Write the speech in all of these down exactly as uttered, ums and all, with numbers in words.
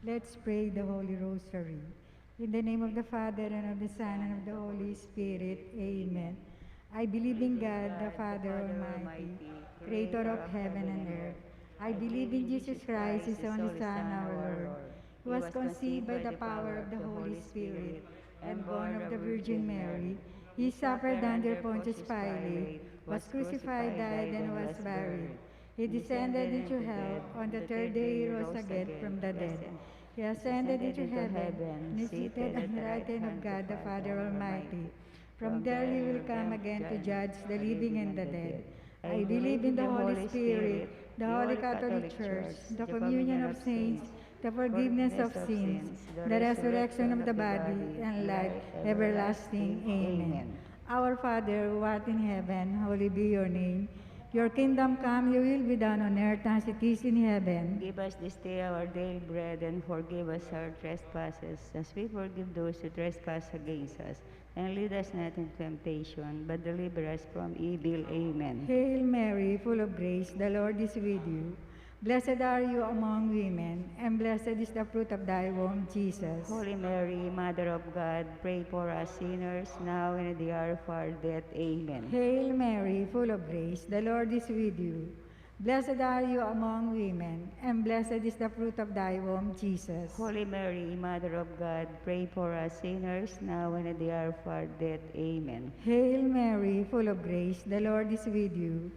Let's pray the Holy Rosary. In the name of the Father, and of the Son, and of the Holy Spirit. Amen. I believe in God, the Father Almighty, creator of heaven and earth. I believe in Jesus Christ, his only Son, our Lord, who was conceived by the power of the Holy Spirit and born of the Virgin Mary. He suffered under Pontius Pilate, was crucified, died, and was buried. He descended into hell. On the third day he rose again from the dead. He ascended into heaven, and is seated at the right hand of God the Father Almighty. From there he will come again to judge the living and the dead. I believe in the Holy Spirit, the Holy Catholic Church, the communion of saints, the forgiveness of sins, the resurrection of the body, and life everlasting. Amen. Our Father, who art in heaven, holy be your name. Your kingdom come, your will be done on earth as it is in heaven. Give us this day our daily bread, and forgive us our trespasses, as we forgive those who trespass against us. And lead us not in temptation, but deliver us from evil. Amen. Hail Mary, full of grace, the Lord is with you. Blessed are you among women, and blessed is the fruit of thy womb, Jesus. Holy Mary, Mother of God, pray for us sinners, now and at the hour of our death. Amen. Hail Mary, full of grace, the Lord is with you. Blessed are you among women, and blessed is the fruit of thy womb, Jesus. Holy Mary, Mother of God, pray for us sinners, now and at the hour of our death. Amen. Hail Mary, full of grace, the Lord is with you.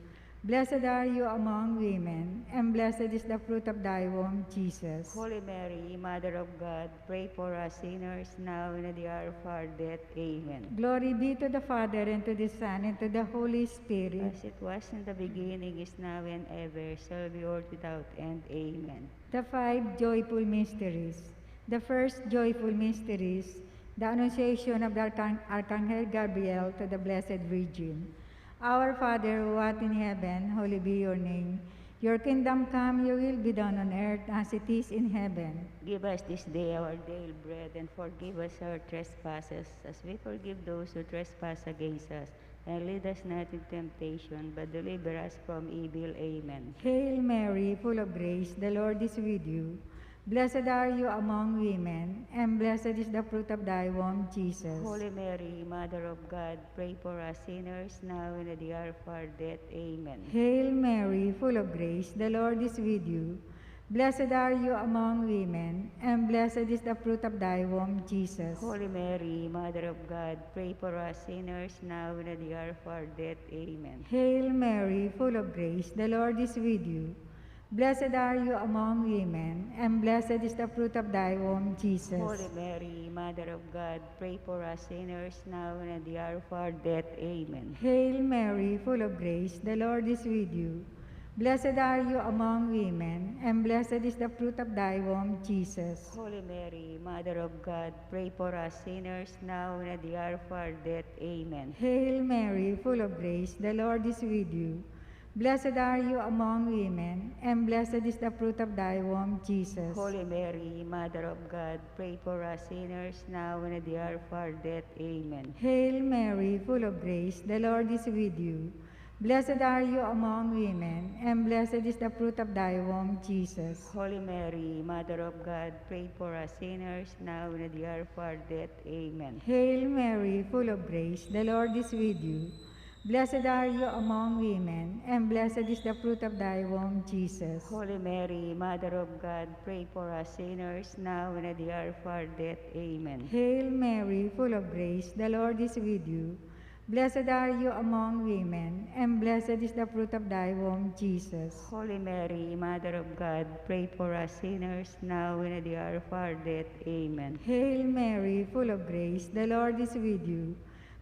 Blessed are you among women, and blessed is the fruit of thy womb, Jesus. Holy Mary, Mother of God, pray for us sinners, now and at the hour of our death. Amen. Glory be to the Father, and to the Son, and to the Holy Spirit. As it was in the beginning, is now, and ever shall be, world without end. Amen. The five joyful mysteries. The first joyful mysteries, the annunciation of the Archang-, Archangel Gabriel to the Blessed Virgin. Our Father, who art in heaven, holy be your name. Your kingdom come, your will be done on earth as it is in heaven. Give us this day our daily bread, and forgive us our trespasses, as we forgive those who trespass against us. And lead us not in temptation, but deliver us from evil. Amen. Hail Mary, full of grace, the Lord is with you. Blessed are you among women, and blessed is the fruit of thy womb, Jesus. Holy Mary, Mother of God, pray for us sinners, now and at the hour of our death. Amen. Hail Mary, full of grace, the Lord is with you. Blessed are you among women, and blessed is the fruit of thy womb, Jesus. Holy Mary, Mother of God, pray for us sinners, now and at the hour of our death. Amen. Hail Mary, full of grace, the Lord is with you. Blessed are you among women, and blessed is the fruit of thy womb, Jesus. Holy Mary, Mother of God, pray for us sinners, now and at the hour of our death. Amen. Hail Mary, full of grace, the Lord is with you. Blessed are you among women, and blessed is the fruit of thy womb, Jesus. Holy Mary, Mother of God, pray for us sinners, now and at the hour of our death. Amen. Hail Mary, full of grace, the Lord is with you. Blessed are you among women, and blessed is the fruit of thy womb, Jesus. Holy Mary, Mother of God, pray for us sinners, now and at the hour of our death. Amen. Hail Mary, full of grace, the Lord is with you. Blessed are you among women, and blessed is the fruit of thy womb, Jesus. Holy Mary, Mother of God, pray for us sinners, now and at the hour of our death. Amen. Hail Mary, full of grace, the Lord is with you. Blessed are you among women, and blessed is the fruit of thy womb, Jesus. Holy Mary, Mother of God, pray for us sinners, now and at the hour of our death. Amen. Hail Mary, full of grace, the Lord is with you. Blessed are you among women, and blessed is the fruit of thy womb, Jesus. Holy Mary, Mother of God, pray for us sinners, now and at the hour of our death. Amen. Hail Mary, full of grace, the Lord is with you.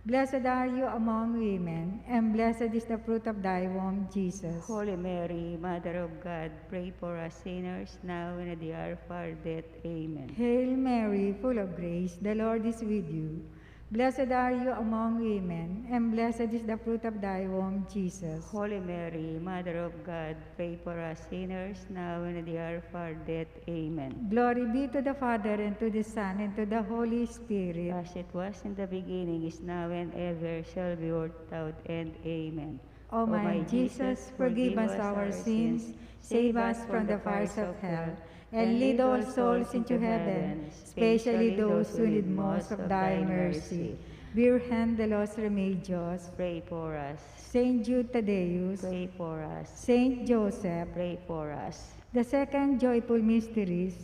Blessed are you among women, and blessed is the fruit of thy womb, Jesus. Holy Mary, Mother of God, pray for us sinners, now and at the hour of our death. Amen. Hail Mary, full of grace, the Lord is with you. Blessed are you among women, and blessed is the fruit of thy womb, Jesus. Holy Mary, Mother of God, pray for us sinners, now and at the hour of our death. Amen. Glory be to the Father, and to the Son, and to the Holy Spirit. As it was in the beginning, is now, and ever shall be, world without end. Amen. O my Jesus, forgive us our sins, save us from the fires of hell, And lead all souls into heaven, especially those who need most of thy mercy. Virgen de los Remedios, pray for us. Saint Jude Thaddeus, pray for us. Saint Joseph, pray for us. The second joyful mysteries,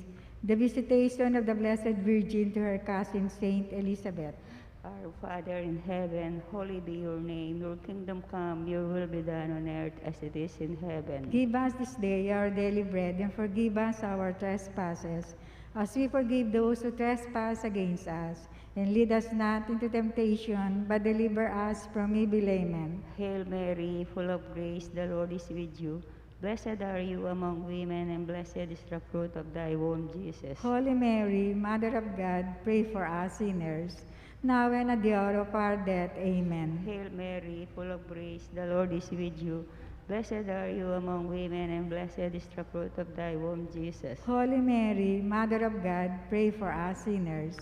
the visitation of the Blessed Virgin to her cousin Saint Elizabeth. Our Father in heaven, holy be your name. Your kingdom come, your will be done on earth as it is in heaven. Give us this day our daily bread, and forgive us our trespasses, as we forgive those who trespass against us. And lead us not into temptation, but deliver us from evil. Amen. Hail Mary, full of grace, the Lord is with you. Blessed are you among women, and blessed is the fruit of thy womb, Jesus. Holy Mary, Mother of God, pray for us sinners, now and at the hour of our death. Amen. Hail Mary, full of grace, the Lord is with you. Blessed are you among women, and blessed is the fruit of thy womb, Jesus. Holy Mary, Mother of God, pray for us sinners,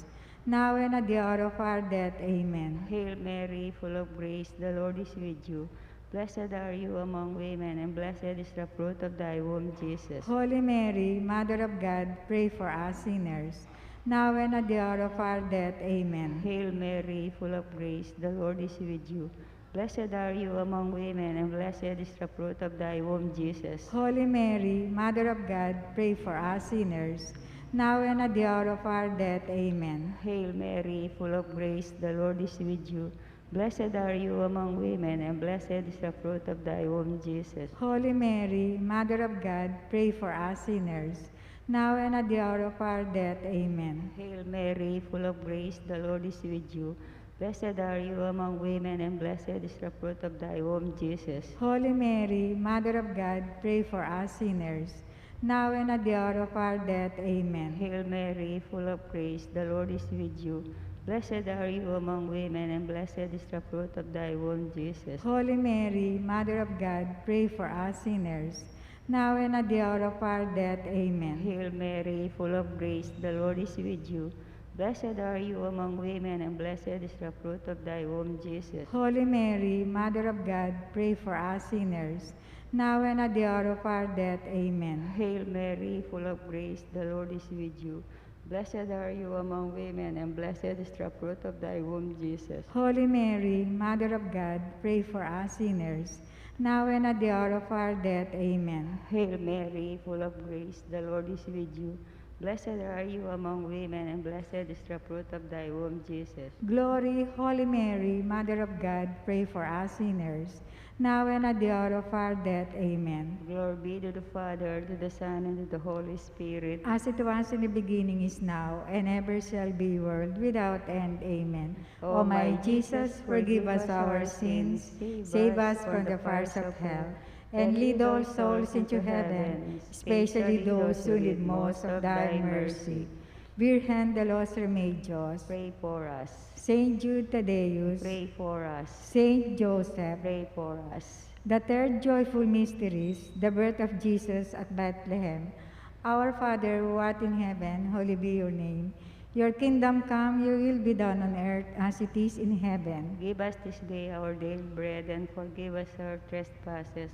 now and at the hour of our death. Amen. Hail Mary, full of grace, the Lord is with you. Blessed are you among women, and blessed is the fruit of thy womb, Jesus. Holy Mary, Mother of God, pray for us sinners, now and at the hour of our death. Amen. Hail Mary, full of grace, the Lord is with you. Blessed are you among women, and blessed is the fruit of thy womb, Jesus. Holy Mary, Mother of God, pray for us sinners, now and at the hour of our death. Amen. Hail Mary, full of grace, the Lord is with you. Blessed are you among women, and blessed is the fruit of thy womb, Jesus. Holy Mary, Mother of God, pray for us sinners, now and at the hour of our death. Amen. Hail Mary, full of grace, the Lord is with you. Blessed are you among women, and blessed is the fruit of thy womb, Jesus. Holy Mary, Mother of God, pray for us sinners, now and at the hour of our death. Amen. Hail Mary, full of grace, the Lord is with you. Blessed are you among women, and blessed is the fruit of thy womb, Jesus. Holy Mary, Mother of God, pray for us sinners, now and at the hour of our death. Amen. Hail Mary, full of grace, the Lord is with you. Blessed are you among women, and blessed is the fruit of thy womb, Jesus. Holy Mary, Mother of God, pray for us sinners, now and at the hour of our death. Amen. Hail Mary, full of grace, the Lord is with you. Blessed are you among women, and blessed is the fruit of thy womb, Jesus. Holy Mary, Mother of God, pray for us sinners, now and at the hour of our death. Amen. Hail Mary, full of grace, the Lord is with you. Blessed are you among women, and blessed is the fruit of thy womb, Jesus. Glory, Holy Mary, Mother of God, pray for us sinners, now and at the hour of our death. Amen. Glory be to the Father, to the Son, and to the Holy Spirit. As it was in the beginning, is now, and ever shall be, world without end. Amen. O my Jesus, forgive us our sins, save us from the fires of hell, and lead all souls into heaven, especially those who need most of thy mercy. Virgen de los Remedios, pray for us. Saint Jude Thaddeus, pray for us. Saint Joseph, pray for us. The third joyful mysteries, the birth of Jesus at Bethlehem. Our Father, who art in heaven, holy be your name. Your kingdom come, your will be done on earth as it is in heaven. Give us this day our daily bread, and forgive us our trespasses,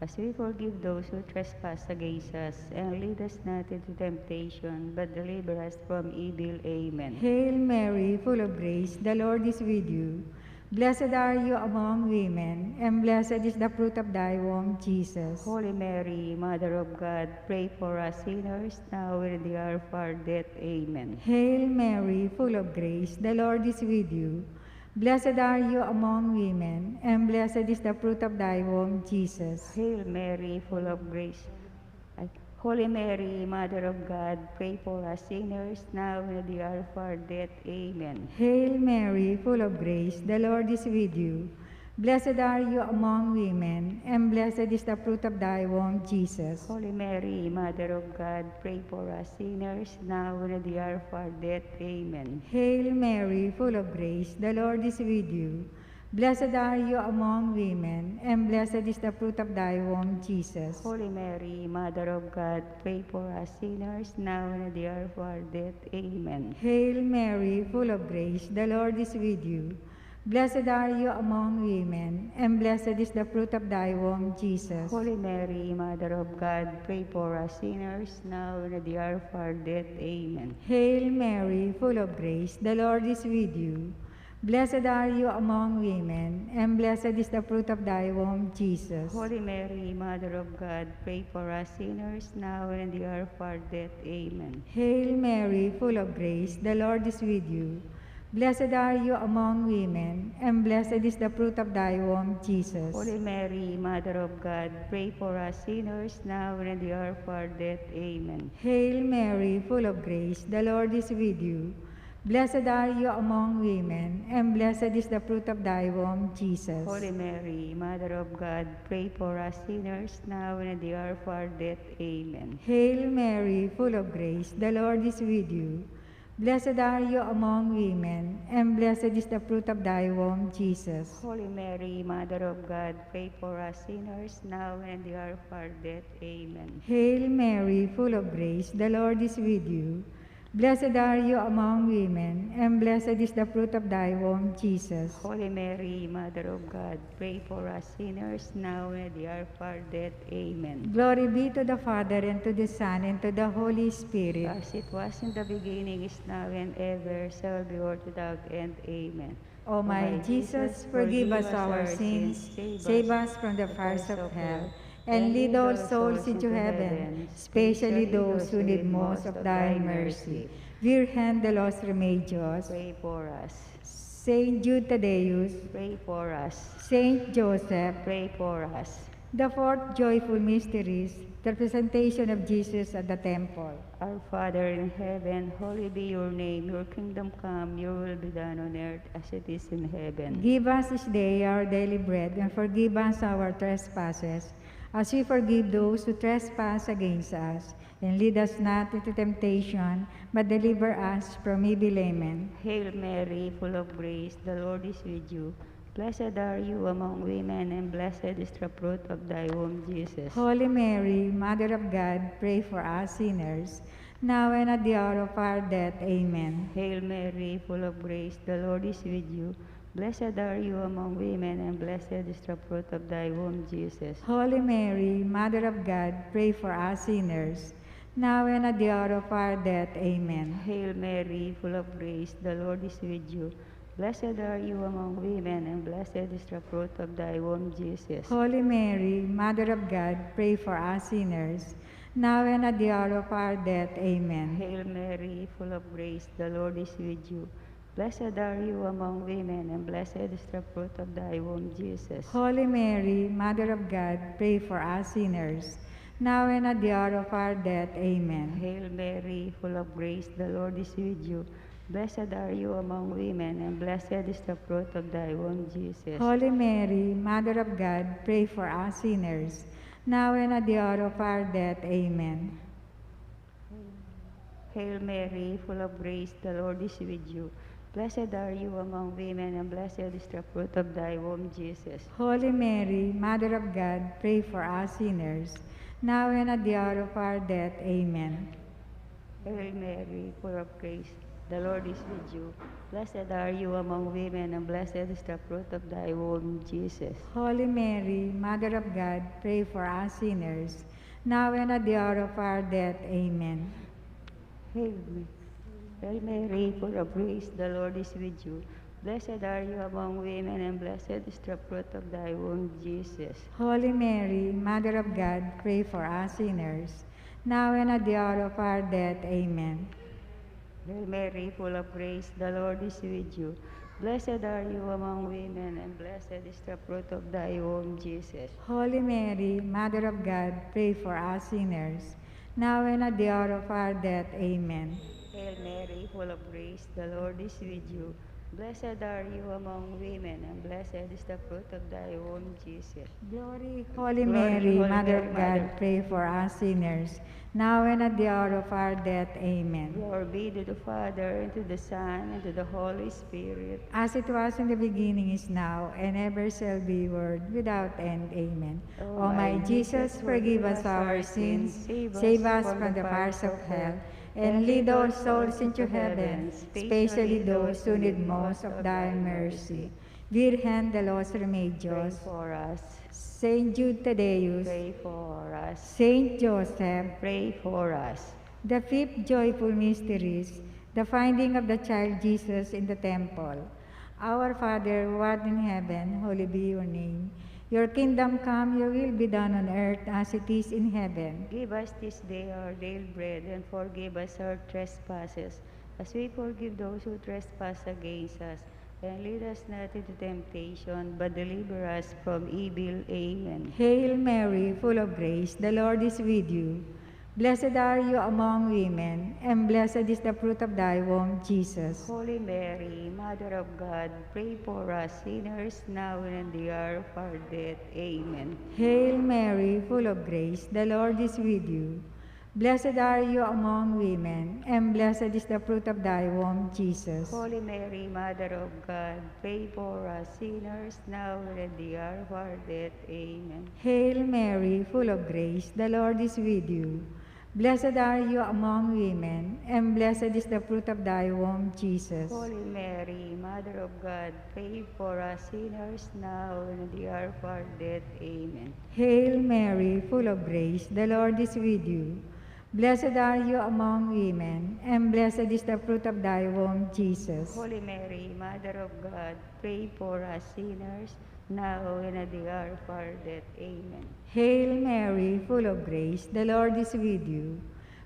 as we forgive those who trespass against us. And lead us not into temptation, but deliver us from evil. Amen. Hail Mary, full of grace, the Lord is with you. Blessed are you among women, and blessed is the fruit of thy womb, Jesus. Holy Mary, Mother of God, pray for us sinners, now and at the hour of our death. Amen. Hail Mary, full of grace, the Lord is with you. Blessed are you among women, and blessed is the fruit of thy womb, Jesus. Hail Mary, full of grace. Ay, Holy Mary, Mother of God, pray for us sinners, now and at the hour of our death. Amen. Hail Mary, full of grace, the Lord is with you. Blessed are you among women, and blessed is the fruit of thy womb, Jesus. Holy Mary, Mother of God, pray for us sinners, now and at the hour of our death. Amen. Hail Mary, full of grace, the Lord is with you. Blessed are you among women, and blessed is the fruit of thy womb, Jesus. Holy Mary, Mother of God, pray for us sinners, now and at the hour of our death. Amen. Hail Mary, full of grace, the Lord is with you. Blessed are you among women, and blessed is the fruit of thy womb, Jesus. Holy Mary, Mother of God, pray for us sinners, now and at the hour of our death. Amen. Hail Mary, full of grace, the Lord is with you. Blessed are you among women, and blessed is the fruit of thy womb, Jesus. Holy Mary, Mother of God, pray for us sinners, now and at the hour of our death. Amen. Hail Mary, full of grace, the Lord is with you. Blessed are you among women, and blessed is the fruit of thy womb, Jesus. Holy Mary, Mother of God, pray for us sinners, now and at the hour of our death. Amen. Hail Mary, full of grace, the Lord is with you. Blessed are you among women, and blessed is the fruit of thy womb, Jesus. Holy Mary, Mother of God, pray for us sinners, now and at the hour of our death. Amen. Hail Mary, full of grace, the Lord is with you. Blessed are you among women, and blessed is the fruit of thy womb, Jesus. Holy Mary, Mother of God, pray for us sinners, now and at the hour of our death. Amen. Hail Mary, full of grace, the Lord is with you. Blessed are you among women, and blessed is the fruit of thy womb, Jesus. Holy Mary, Mother of God, pray for us sinners, now and at the hour of our death. Amen. Glory be to the Father, and to the Son, and to the Holy Spirit. As it was in the beginning, is now, and ever shall be, world without end. Amen. O my Jesus, forgive us our sins, save us from the fires of hell, and lead all souls into heaven, especially those who need most of thy mercy. Virgen de los Remedios, pray for us. Saint Jude Thaddeus, pray for us. Saint Joseph, pray for us. The fourth joyful mystery is the presentation of Jesus at the temple. Our Father in heaven, holy be your name. Your kingdom come, your will be done on earth as it is in heaven. Give us this day our daily bread, and forgive us our trespasses, as we forgive those who trespass against us. And lead us not into temptation, but deliver us from evil. Amen. Hail Mary, full of grace, the Lord is with you. Blessed are you among women, and blessed is the fruit of thy womb, Jesus. Holy Mary, Mother of God, pray for us sinners, now and at the hour of our death. Amen. Hail Mary, full of grace, the Lord is with you. Blessed are you among women, and blessed is the fruit of thy womb, Jesus. Holy Mary, Mother of God, pray for us sinners, now and at the hour of our death. Amen. Hail Mary, full of grace, the Lord is with you. Blessed are you among women, and blessed is the fruit of thy womb, Jesus. Holy Mary, Mother of God, pray for us sinners, now and at the hour of our death. Amen. Hail Mary, full of grace, the Lord is with you. Blessed are you among women, and blessed is the fruit of thy womb, Jesus. Holy Mary, Mother of God, pray for us sinners, now and at the hour of our death. Amen. Hail Mary, full of grace, the Lord is with you. Blessed are you among women, and blessed is the fruit of thy womb, Jesus. Holy Mary, Mother of God, pray for us sinners, now and at the hour of our death. Amen. Hail Mary, full of grace, the Lord is with you. Blessed are you among women, and blessed is the fruit of thy womb, Jesus. Holy Mary, Mother of God, pray for us sinners, now and at the hour of our death. Amen. Hail Mary, full of grace, the Lord is with you. Blessed are you among women, and blessed is the fruit of thy womb, Jesus. Holy Mary, Mother of God, pray for us sinners, now and at the hour of our death. Amen. Hail Ma-, Hail Mary, full of grace, the Lord is with you. Blessed are you among women, and blessed is the fruit of thy womb, Jesus. Holy Mary, Mother of God, pray for us sinners, now and at the hour of our death. Amen. Hail Mary, full of grace, the Lord is with you. Blessed are you among women, and blessed is the fruit of thy womb, Jesus. Holy Mary, Mother of God, pray for us sinners, now and at the hour of our death. Amen. Hail Mary, full of grace, the Lord is with you. Blessed are you among women, and blessed is the fruit of thy womb, Jesus. Glory, Holy Mary, Mother of God, pray for us sinners, now and at the hour of our death. Amen. Glory be to the Father, and to the Son, and to the Holy Spirit. As it was in the beginning, is now, and ever shall be, world without end. Amen. O my Jesus, forgive us our sins, save us from the fires of hell, and lead all souls into heaven, especially those who need most of thy mercy. Virgen de los Remedios, pray for us. Saint Jude Thaddeus, pray for us. Saint Joseph, pray for us. The fifth joyful mystery is the finding of the child Jesus in the temple. Our Father, who art in heaven, holy be your name. Your kingdom come, your will be done on earth as it is in heaven. Give us this day our daily bread, and forgive us our trespasses, as we forgive those who trespass against us. And lead us not into temptation, but deliver us from evil. Amen. Hail Mary, full of grace, the Lord is with you. Blessed are you among women, and blessed is the fruit of thy womb, Jesus. Holy Mary, Mother of God, pray for us sinners, now and at the hour of our death. Amen. Hail Mary, full of grace, the Lord is with you. Blessed are you among women, and blessed is the fruit of thy womb, Jesus. Holy Mary, Mother of God, pray for us sinners, now and at the hour of our death. Amen. Hail Mary, full of grace, the Lord is with you. Blessed are you among women, and blessed is the fruit of thy womb, Jesus. Holy Mary, Mother of God, pray for us sinners, now and at the hour of our death. Amen. Hail Mary, full of grace, the Lord is with you. Blessed are you among women, and blessed is the fruit of thy womb, Jesus. Holy Mary, Mother of God, pray for us sinners, now and at the hour of our death. Amen. Hail Mary, full of grace, the Lord is with you.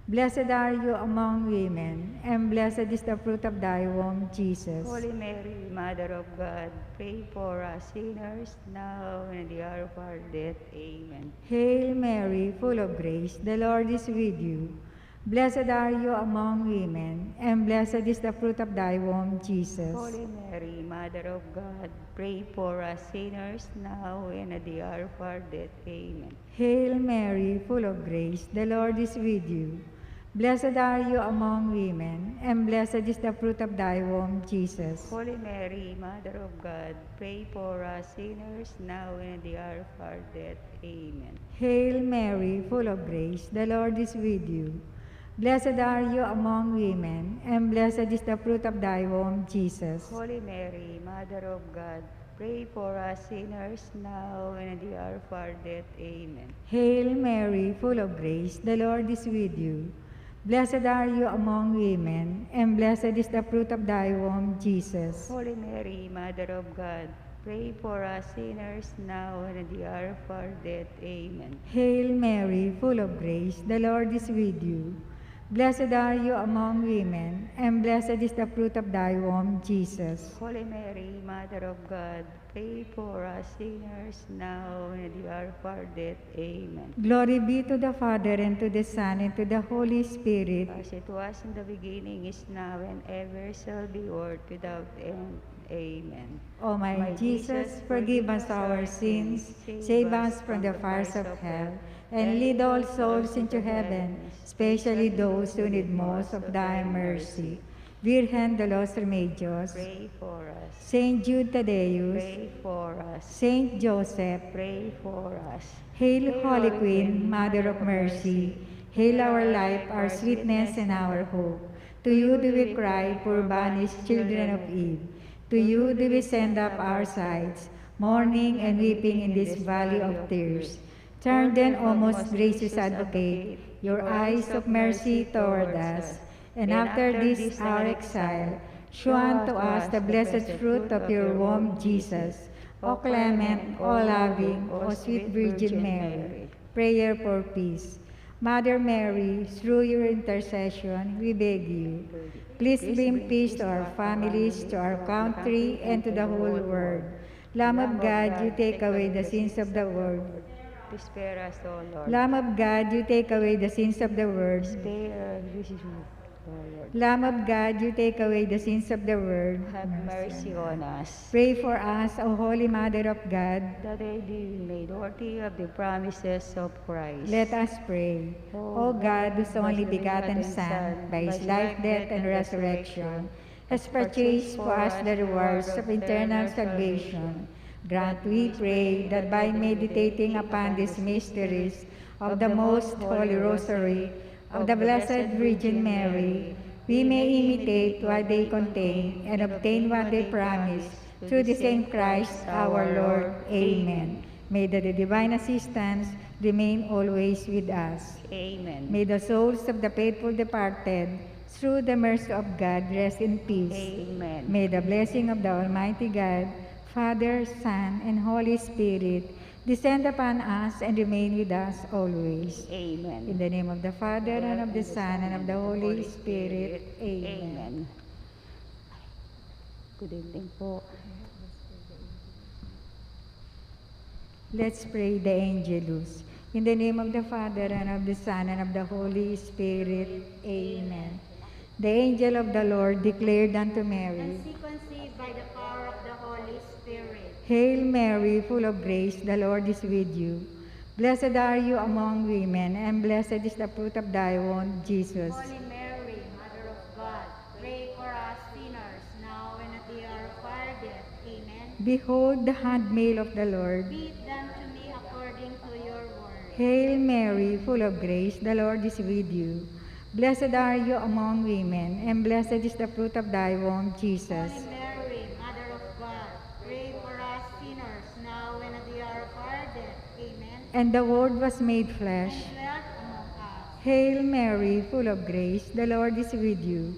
Blessed are you among women, and blessed is the fruit of thy womb, Jesus. Holy Mary, Mother of God, pray for us sinners, now and at the hour of our death. Amen. Hail Mary, full of grace, the Lord is with you. Blessed are you among women, and blessed is the fruit of thy womb, Jesus. Holy Mary, Mother of God, pray for us sinners, now and at the hour of our death. Amen. Hail Mary, full of grace, the Lord is with you. Blessed are you among women, and blessed is the fruit of thy womb, Jesus. Holy Mary, Mother of God, pray for us sinners, now and at the hour of our death. Amen. Hail Mary, full of grace, the Lord is with you. Blessed are you among women, and blessed is the fruit of thy womb, Jesus. Holy Mary, Mother of God, pray for us sinners, now and at the hour of our death. Amen. Hail Mary, full of grace, the Lord is with you. Blessed are you among women, and blessed is the fruit of thy womb, Jesus. Holy Mary, Mother of God, pray for us sinners, now and at the hour of our death. Amen. Hail Mary, full of grace, the Lord is with you. Blessed are you among women, and blessed is the fruit of thy womb, Jesus. Holy Mary, Mother of God, pray for us sinners, now and at the hour of our death. Amen. Glory be to the Father, and to the Son, and to the Holy Spirit. As it was in the beginning, is now, and ever shall be, world without end. Amen. O my Jesus, forgive us our sins, save us from the fires of hell, and lead all souls into heaven, especially those who need most of thy mercy. Virgen de los Remedios, pray for us. Saint Jude Thaddeus, pray for us. Saint Joseph, pray for us. Hail, Holy Queen, Mother of Mercy, hail our life, our sweetness, and our hope. To you do we cry, poor banished children of Eve. To you do we send up our sighs, mourning and weeping in this valley of tears. Turn then, O most gracious Advocate, your eyes of mercy toward us, and after this our exile, show unto us the blessed fruit of your womb, Jesus. O clement, O loving, O sweet Virgin Mary. Prayer for peace. Mother Mary, through your intercession, we beg you, please bring peace to our families, to our country, and to the whole world. Lamb of God, you take away the sins of the world. Spare us, O Lord. Lamb of God, you take away the sins of the world. Spare us, O Lord. Lamb of God, you take away the sins of the world. Have mercy on us. Pray for us, O Holy Mother of God, that we may be made worthy of the promises of Christ. Let us pray. O God, whose only begotten Son, by his life, death, and resurrection, has purchased for us the rewards of eternal salvation, grant, we pray, that by meditating upon these mysteries of the Most Holy Rosary of the Blessed Virgin Mary, we may imitate what they contain and obtain what they promise, Through the same Christ our Lord. Amen. May the divine assistance remain always with us. Amen. May the souls of the faithful departed, through the mercy of God, rest in peace. Amen. May the blessing of the Almighty God, Father, Son, and Holy Spirit, descend upon us and remain with us always. Amen. In the name of the Father, and of the Son, and of the Holy Spirit. Amen. Amen. Good evening po. Let's pray the Angelus. In the name of the Father, and of the Son, and of the Holy Spirit. Amen. The angel of the Lord declared unto Mary. And she conceived by the power of the Holy Spirit. Hail Mary, full of grace, the Lord is with you. Blessed are you among women, and blessed is the fruit of thy womb, Jesus. Holy Mary, Mother of God, pray for us sinners, now and at the hour of our death. Amen. Behold the handmaid of the Lord. Be it done to me according to your word. Hail Mary, full of grace, the Lord is with you. Blessed are you among women, and blessed is the fruit of thy womb, Jesus. Holy Mary, Mother of God, pray for us sinners, now and at the hour of our death. Amen. And the Word was made flesh. And dwelt among us. Hail Mary, full of grace, the Lord is with you.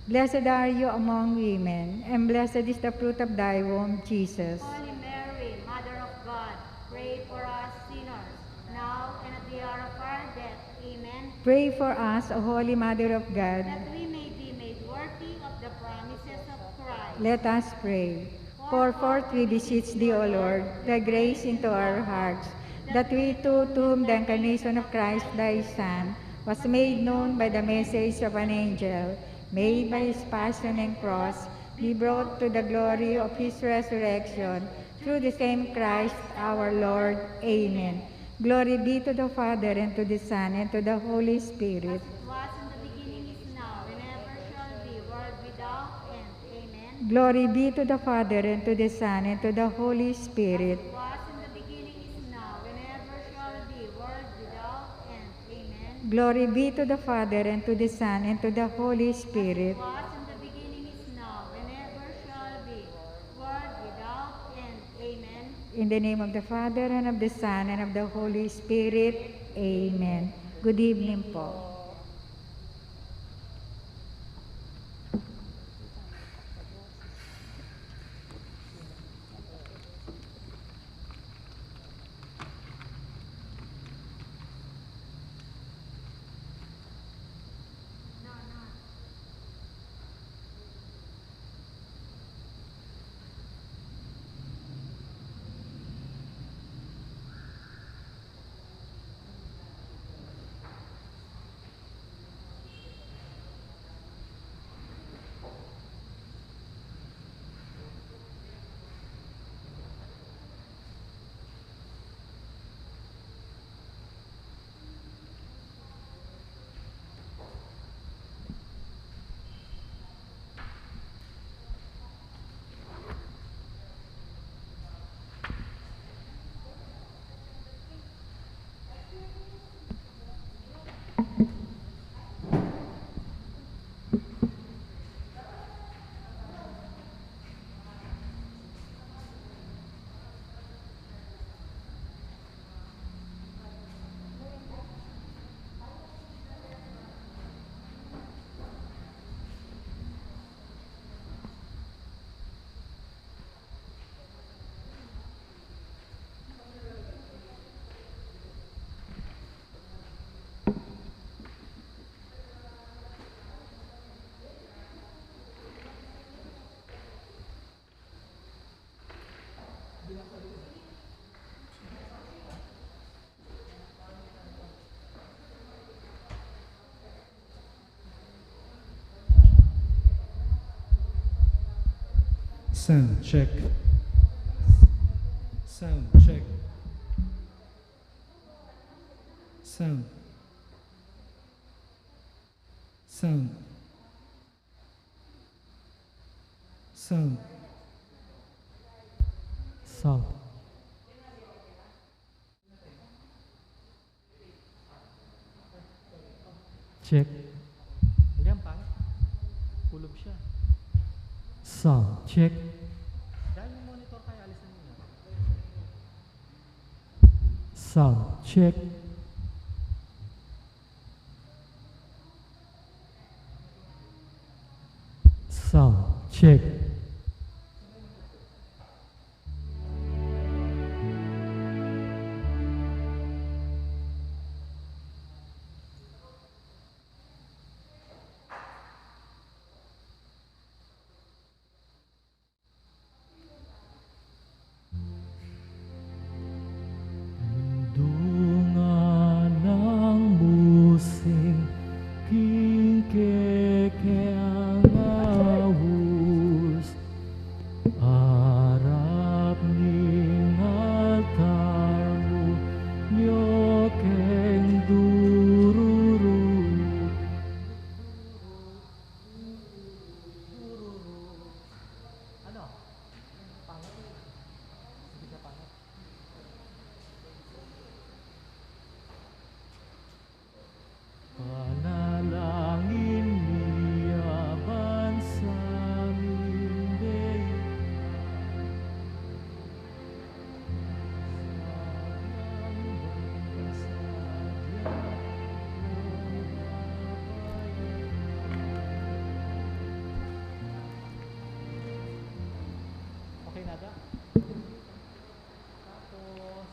Blessed are you among women, and blessed is the fruit of thy womb, Jesus. Holy Mary, Mother of God, pray for us sinners, now and at the hour of our death. Amen. Pray for us, O Holy Mother of God. That we may be made worthy of the promises of Christ. Let us pray. Pour forth, we beseech thee, O Lord, thy grace into our hearts, that we too, to whom the incarnation of Christ thy Son was made known by the message of an angel, may by his passion and cross be brought to the glory of his resurrection, through the same Christ our Lord. Amen. Glory be to the Father, and to the Son, and to the Holy Spirit. As it was in the beginning, is now, and ever shall be, world without end. Amen. Glory be to the Father, and to the Son, and to the Holy Spirit. As it was in the beginning, is now, and ever shall be, world without end. Amen. Glory be to the Father, and to the Son, and to the Holy Spirit. As it was in the beginning, is now, and ever shall be, world without end. Amen. In the name of the Father, and of the Son, and of the Holy Spirit. Amen. Good evening po. Sound check. Sound check. Sound. Sound. Sound. Sound. Check. Hindi, ang pangit. Kulub siya. Sound check. Dahil Sound check. Sound check. Dungan nang musing king kekeng aus, arap ning altar mu, nyo keng dururu. Ano? Pangit. Hindi siya pangit. Panalangin mi a bansa ming dayang. Okay na ata? Tapos,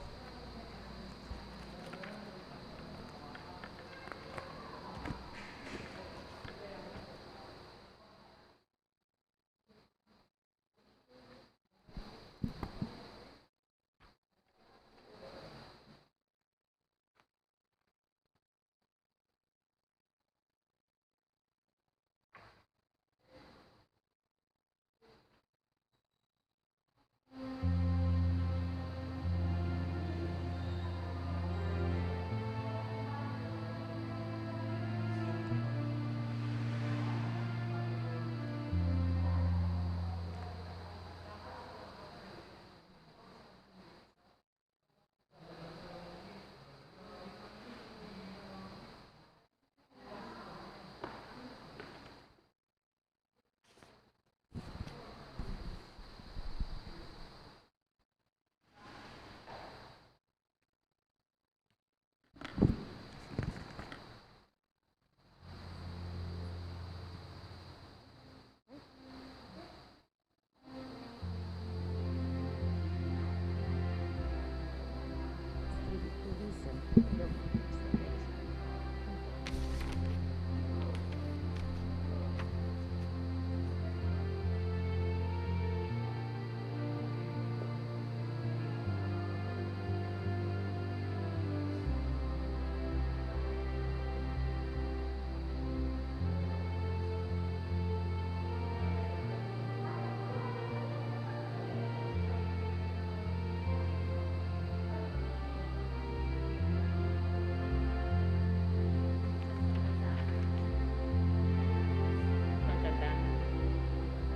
Ang ganda.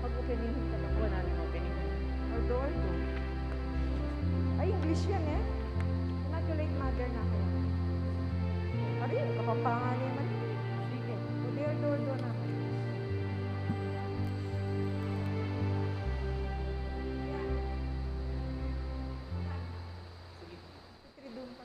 Pag opening, talaga, wala nang opening. Although, although. Ay, English yan eh. Immaculate Mother na ako. Pare, Kapampangan naman. Sige. Although, although, although na. Sige. Triduum pa.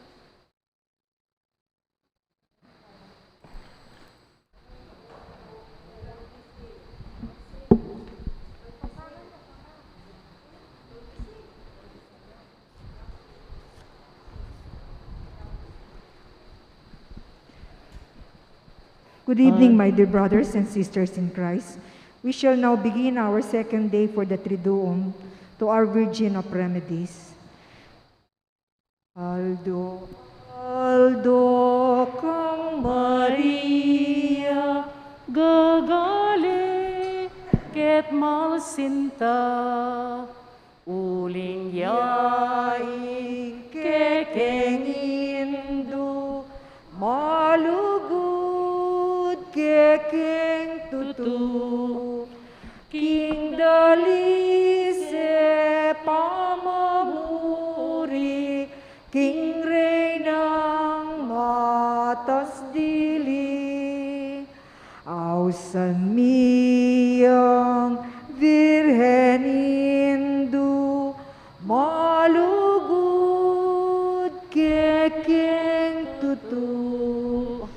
Good evening, my dear brothers and sisters in Christ. We shall now begin our second day for the Triduum to our Virgin of Remedies. Aldo, aldo kang Maria, gagale ket malsinta, uling ya ing kekeng Indu, malugud kekeng tutu. King dalis e pamamuri, king Reynang matas dili, ausan mi yang Virgen Indu, malugud kekeng Tutu.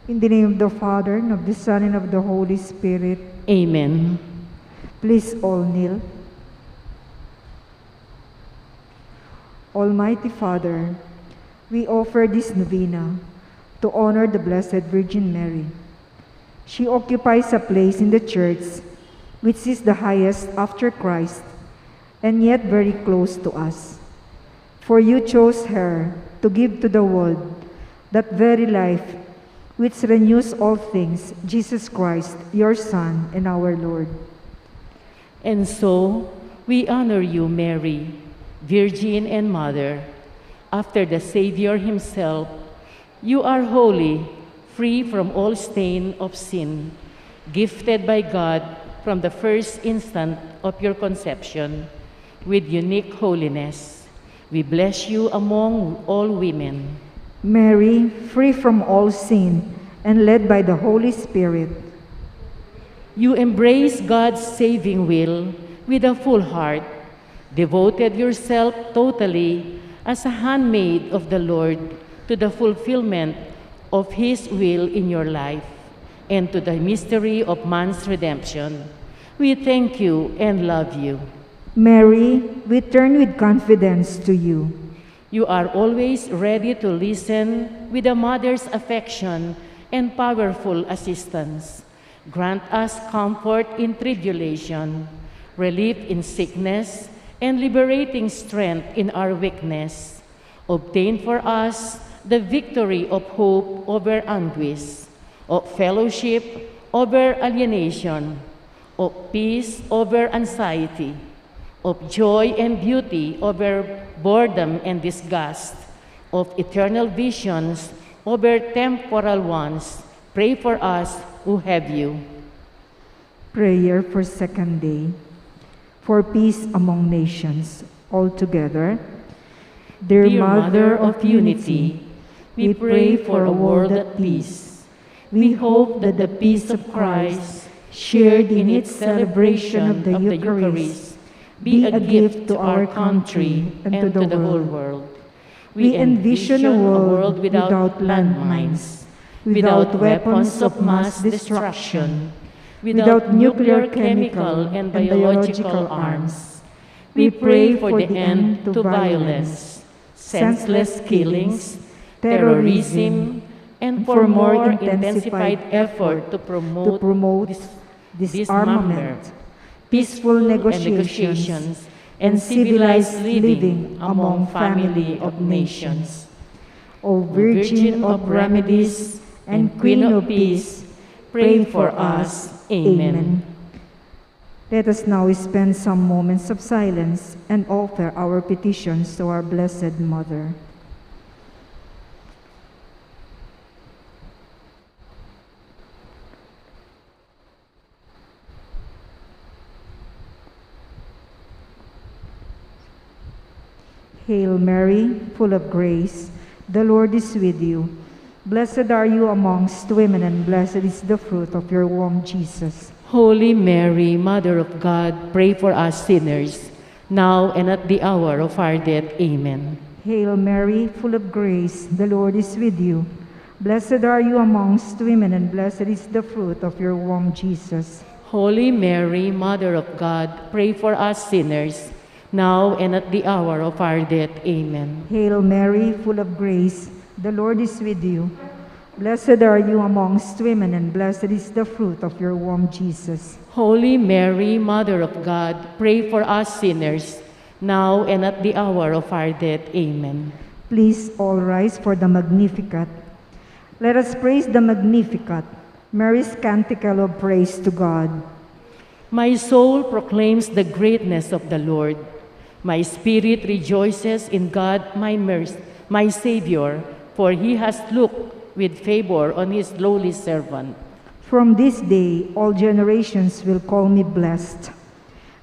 In the name of the Father, and of the Son, and of the Holy Spirit. Amen. Please all kneel. Almighty Father, we offer this novena to honor the Blessed Virgin Mary. She occupies a place in the Church which is the highest after Christ, and yet very close to us. For you chose her to give to the world that very life which renews all things, Jesus Christ, your Son and our Lord. And so, we honor you, Mary, Virgin and Mother. After the Savior himself, you are holy, free from all stain of sin, gifted by God from the first instant of your conception with unique holiness. We bless you among all women. Mary, free from all sin and led by the Holy Spirit. You embrace God's saving will with a full heart, devoted yourself totally as a handmaid of the Lord to the fulfillment of His will in your life and to the mystery of man's redemption. We thank you and love you. Mary, we turn with confidence to you. You are always ready to listen with a mother's affection and powerful assistance. Grant us comfort in tribulation, relief in sickness, and liberating strength in our weakness. Obtain for us the victory of hope over anguish, of fellowship over alienation, of peace over anxiety, of joy and beauty over boredom and disgust, of eternal visions over temporal ones. Pray for us who have you. Prayer for second day. For peace among nations. All together. Dear Mother of Unity, we pray for a world at peace. We hope that the peace of Christ, shared in its celebration of the Eucharist, be a gift to our country and to the whole world. We envision a world without landmines, without weapons of mass destruction, without nuclear, chemical, and biological arms. We pray for the end to violence, senseless killings, terrorism, and for more intensified effort to promote dis-, disarmament, peaceful negotiations, and civilized living among family of nations. O Virgin of Remedies and Queen of Peace, pray for us. Amen. Let us now spend some moments of silence and offer our petitions to our Blessed Mother. Hail Mary, full of grace, the Lord is with you. Blessed are you amongst women, and blessed is the fruit of your womb, Jesus. Holy Mary, Mother of God, pray for us sinners, now and at the hour of our death. Amen. Hail Mary, full of grace, the Lord is with you. Blessed are you amongst women, and blessed is the fruit of your womb, Jesus. Holy Mary, Mother of God, pray for us sinners, now and at the hour of our death. Amen. Hail Mary, full of grace, the Lord is with you. Blessed are you amongst women, and blessed is the fruit of your womb, Jesus. Holy Mary, Mother of God, pray for us sinners, now and at the hour of our death. Amen. Please all rise for the Magnificat. Let us praise the Magnificat, Mary's canticle of praise to God. My soul proclaims the greatness of the Lord. My spirit rejoices in God, my merc-, my Savior, for he has looked with favor on his lowly servant. From this day, all generations will call me blessed.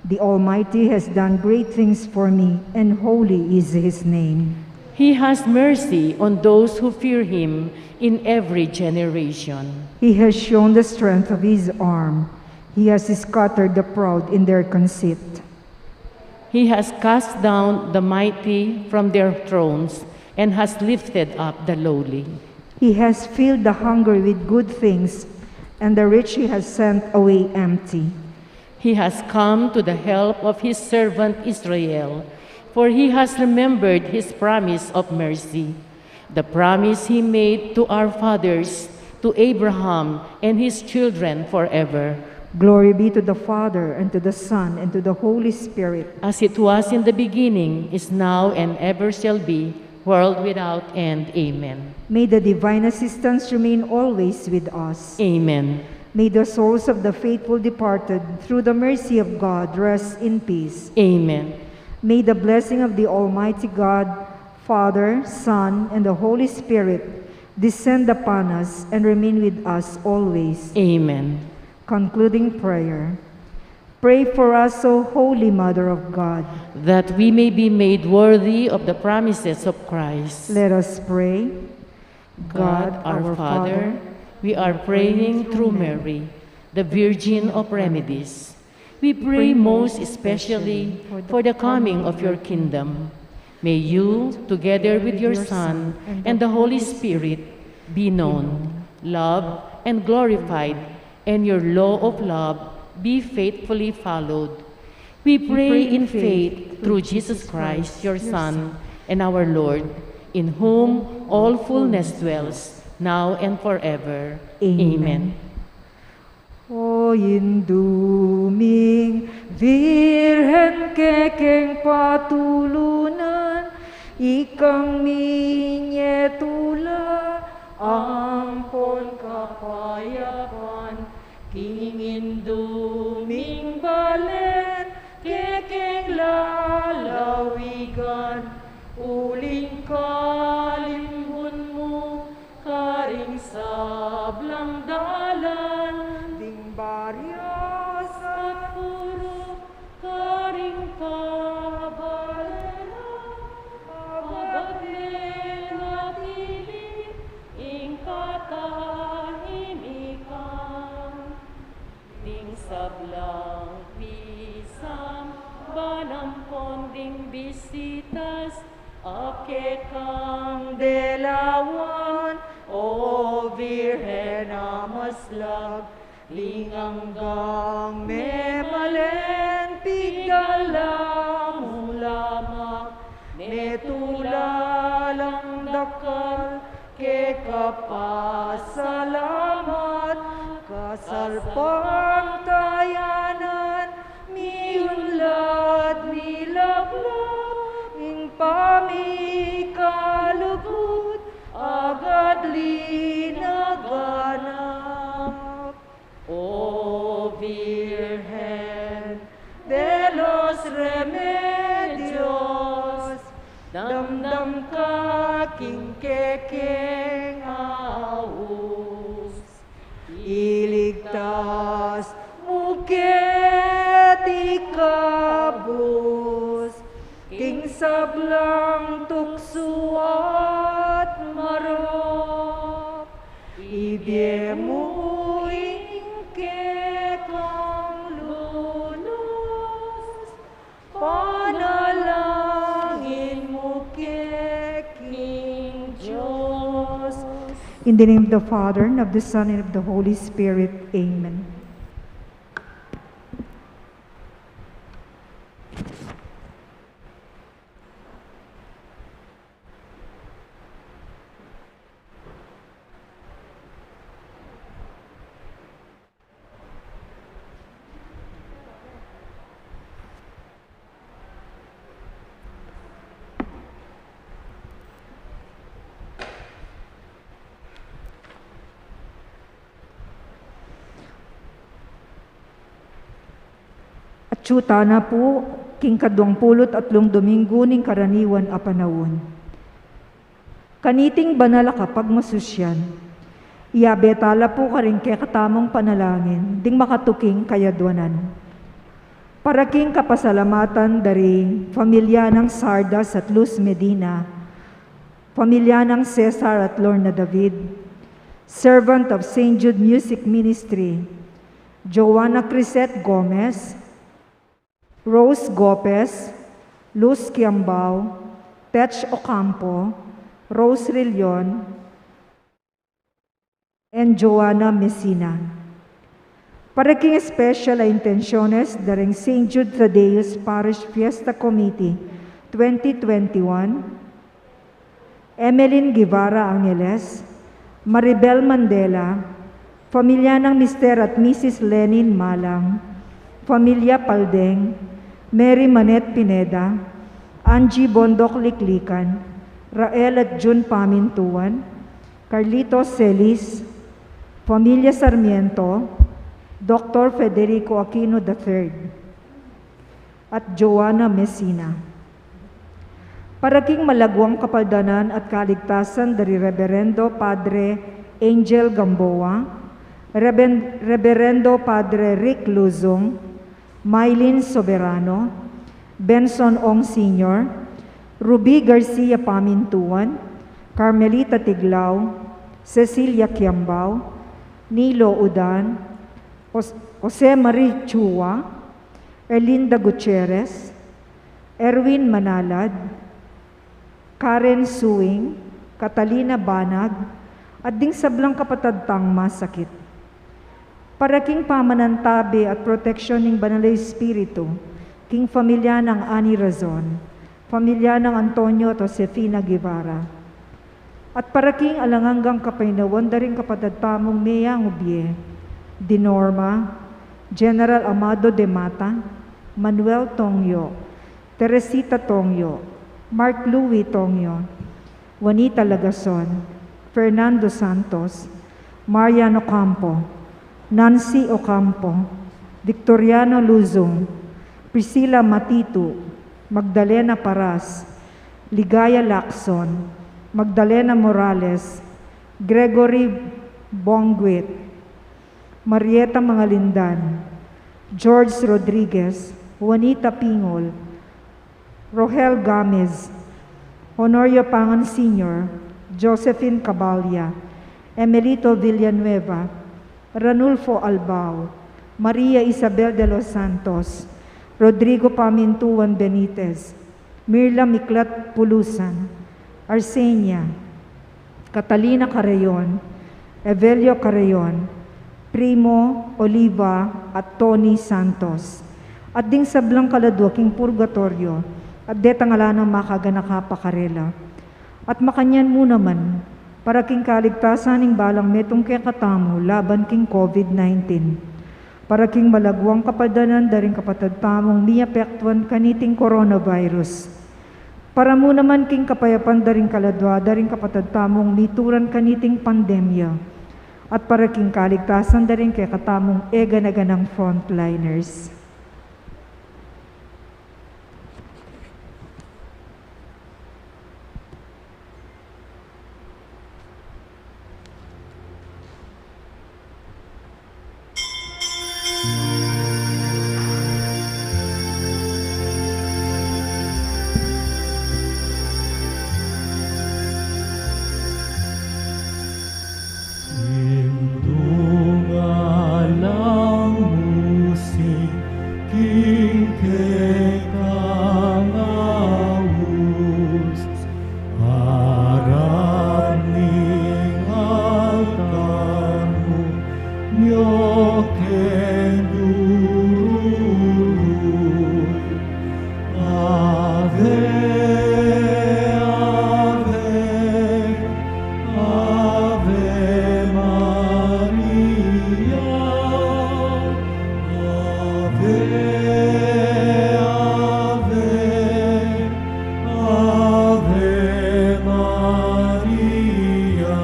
The Almighty has done great things for me, and holy is his name. He has mercy on those who fear him in every generation. He has shown the strength of his arm. He has scattered the proud in their conceit. He has cast down the mighty from their thrones and has lifted up the lowly. He has filled the hungry with good things, and the rich he has sent away empty. He has come to the help of his servant Israel, for he has remembered his promise of mercy, the promise he made to our fathers, to Abraham and his children forever. Glory be to the Father, and to the Son, and to the Holy Spirit. As it was in the beginning, is now, and ever shall be, world without end. Amen. May the divine assistance remain always with us. Amen. May the souls of the faithful departed, through the mercy of God, rest in peace. Amen. May the blessing of the Almighty God, Father, Son, and the Holy Spirit, descend upon us and remain with us always. Amen. Concluding prayer. Pray for us, O Holy Mother of God, that we may be made worthy of the promises of Christ. Let us pray. God, our Father, we are praying through Mary, the Virgin of Remedies. We pray most especially for the coming of your kingdom. May you, together with your Son and the Holy Spirit, be known, loved, and glorified, and your law of love be faithfully followed. We pray in faith through Jesus Christ, your Son, and our Lord, in whom all fullness dwells, now and forever. Amen. O Indu ming Virgen, kekeng patulunan, ikang minye tula ampon kapayapan, king Indu ming balen, kekeng lalawigan, uling kalimbun mu karing sablang dalan, ding barya at puru karing pabalenan, abat ne natili ing katahimikan. Ding sablang pisamban ampon ding bisitas, a kekang delawan, O Virgen a maslag, ling anggang memalen, pigala mu la ma, ne tula lang dakal, keka pasalamat, kasalpantaya nan, miunlad milablab, ing pamikalugud, agad linaganap. O Virgen de los Remedios, damdam ka king kekeng aus, iligtas mu ke, ikabus king sablang tuksu at marok. Ibie mu ing kekang lunus, panalangin mu ke king Dios. In the name of the Father, and of the Son, and of the Holy Spirit. Amen. Atyu tana pu king kaduang pulu't atlung Dominggu ning karaniwan a panaun. Kaniting banal a kapagmasusyan, iyabe tala pu karing kekatamung panalangin ding makatuking kayadwanan. Para king kapasalamatan da ring pamilya nang Sardas at Luz Medina, pamilya nang Cesar at Lorna David, servant of Saint Jude Music Ministry, Joanna Crisette Gomez, Rose Gopez, Luz Kiambao, Tech Ocampo, Rose Rillion, and Joanna Messina. Para king special a intenciones da ring Saint Jude Thaddeus Parish Fiesta Committee twenty twenty-one, Emeline Guevara Angeles, Maribel Mandela, familia nang Mister at Missus Lenin Malang, familia Paldeng, Mary Manette Pineda, Angie Bondoc Liklikan, Rael at June Pamintuan, Carlito Celis, familia Sarmiento, Doktor Federico Aquino the third, at Joanna Messina. Para king malaguang kapaldanan at kaligtasan da ri Reberendo Padre Angel Gamboa, Reben-, Reberendo Padre Rick Luzong, Mylene Soberano, Benson Ong Senior, Ruby Garcia Pamintuan, Carmelita Tiglao, Cecilia Kiambao, Nilo Udan, Jos-, Jose Marie Chua, Erlinda Gutierrez, Erwin Manalad, Karen Suing, Catalina Banag, at ding sablang kapatad tang masakit. Para king pamanantabe at proteksyon ning Banal a Espiritu, king familia nang Ani Razon, familia nang Antonio at Josefina Guevara. At para king alang anggang kapaynawan da ring kapatad tamung meangu bie, di Norma, General Amado de Mata, Manuel Tongyo, Teresita Tongyo, Mark Louie Tongyo, Juanita Lagason, Fernando Santos, Marian Ocampo, Nancy Ocampo, Victoriano Luzon, Priscilla Matitu, Magdalena Paras, Ligaya Lacson, Magdalena Morales, Gregory Bonguit, Marieta Mangalindan, George Rodriguez, Juanita Pingol, Rohel Gamez, Honorio Pangan Senior, Josephine Cabalya, Emelito Villanueva, Ranulfo Albao, Maria Isabel de los Santos, Rodrigo Pamintuan Benitez, Mirla Miklat Pulusan, Arsenia, Catalina Carreon, Evelio Carreon, Primo, Oliva, at Tony Santos, at ding sablang kaladua king purgatoryo, at detang ala nang makaganaka pa karela. At makanyan mu naman, para king kaligtasan ning balang metung kekatamu laban king COVID nineteen. Para king malaguang kapaldanan da ring kapatad tamung miapektuan kaniting coronavirus. Para mu naman king kapayapan da ring kaladua da ring kapatad tamung mituran kaniting pandemya. At para king kaligtasan da ring kekatamung e gana-ganang frontliners. Ing dungalang musik king kekang aus, arap ning altar mu, nyo keng dururu. Ave, ave, Ave Maria, Ave, Ave, Ave Maria.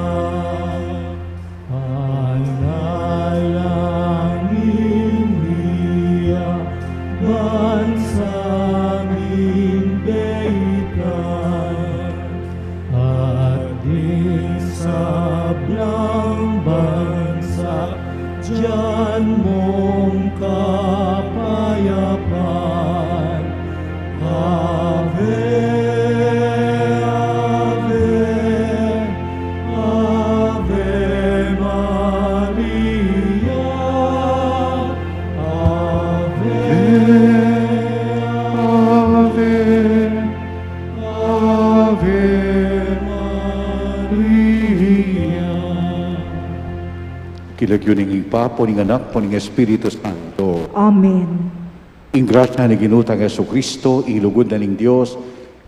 Panalangin mi ya ban sa ming baitan, at ding sablang bansa, byan mong kapayapan. Ave, Ave, Ave Maria, Ave, Ave, Ave Maria. King lagyu ning Ibpa, ampo ning Anak, ampo ning Espiritu Santo. Amen. Ing grasya ning Ginu tang Jesucristo, ing lugud na ning Dios,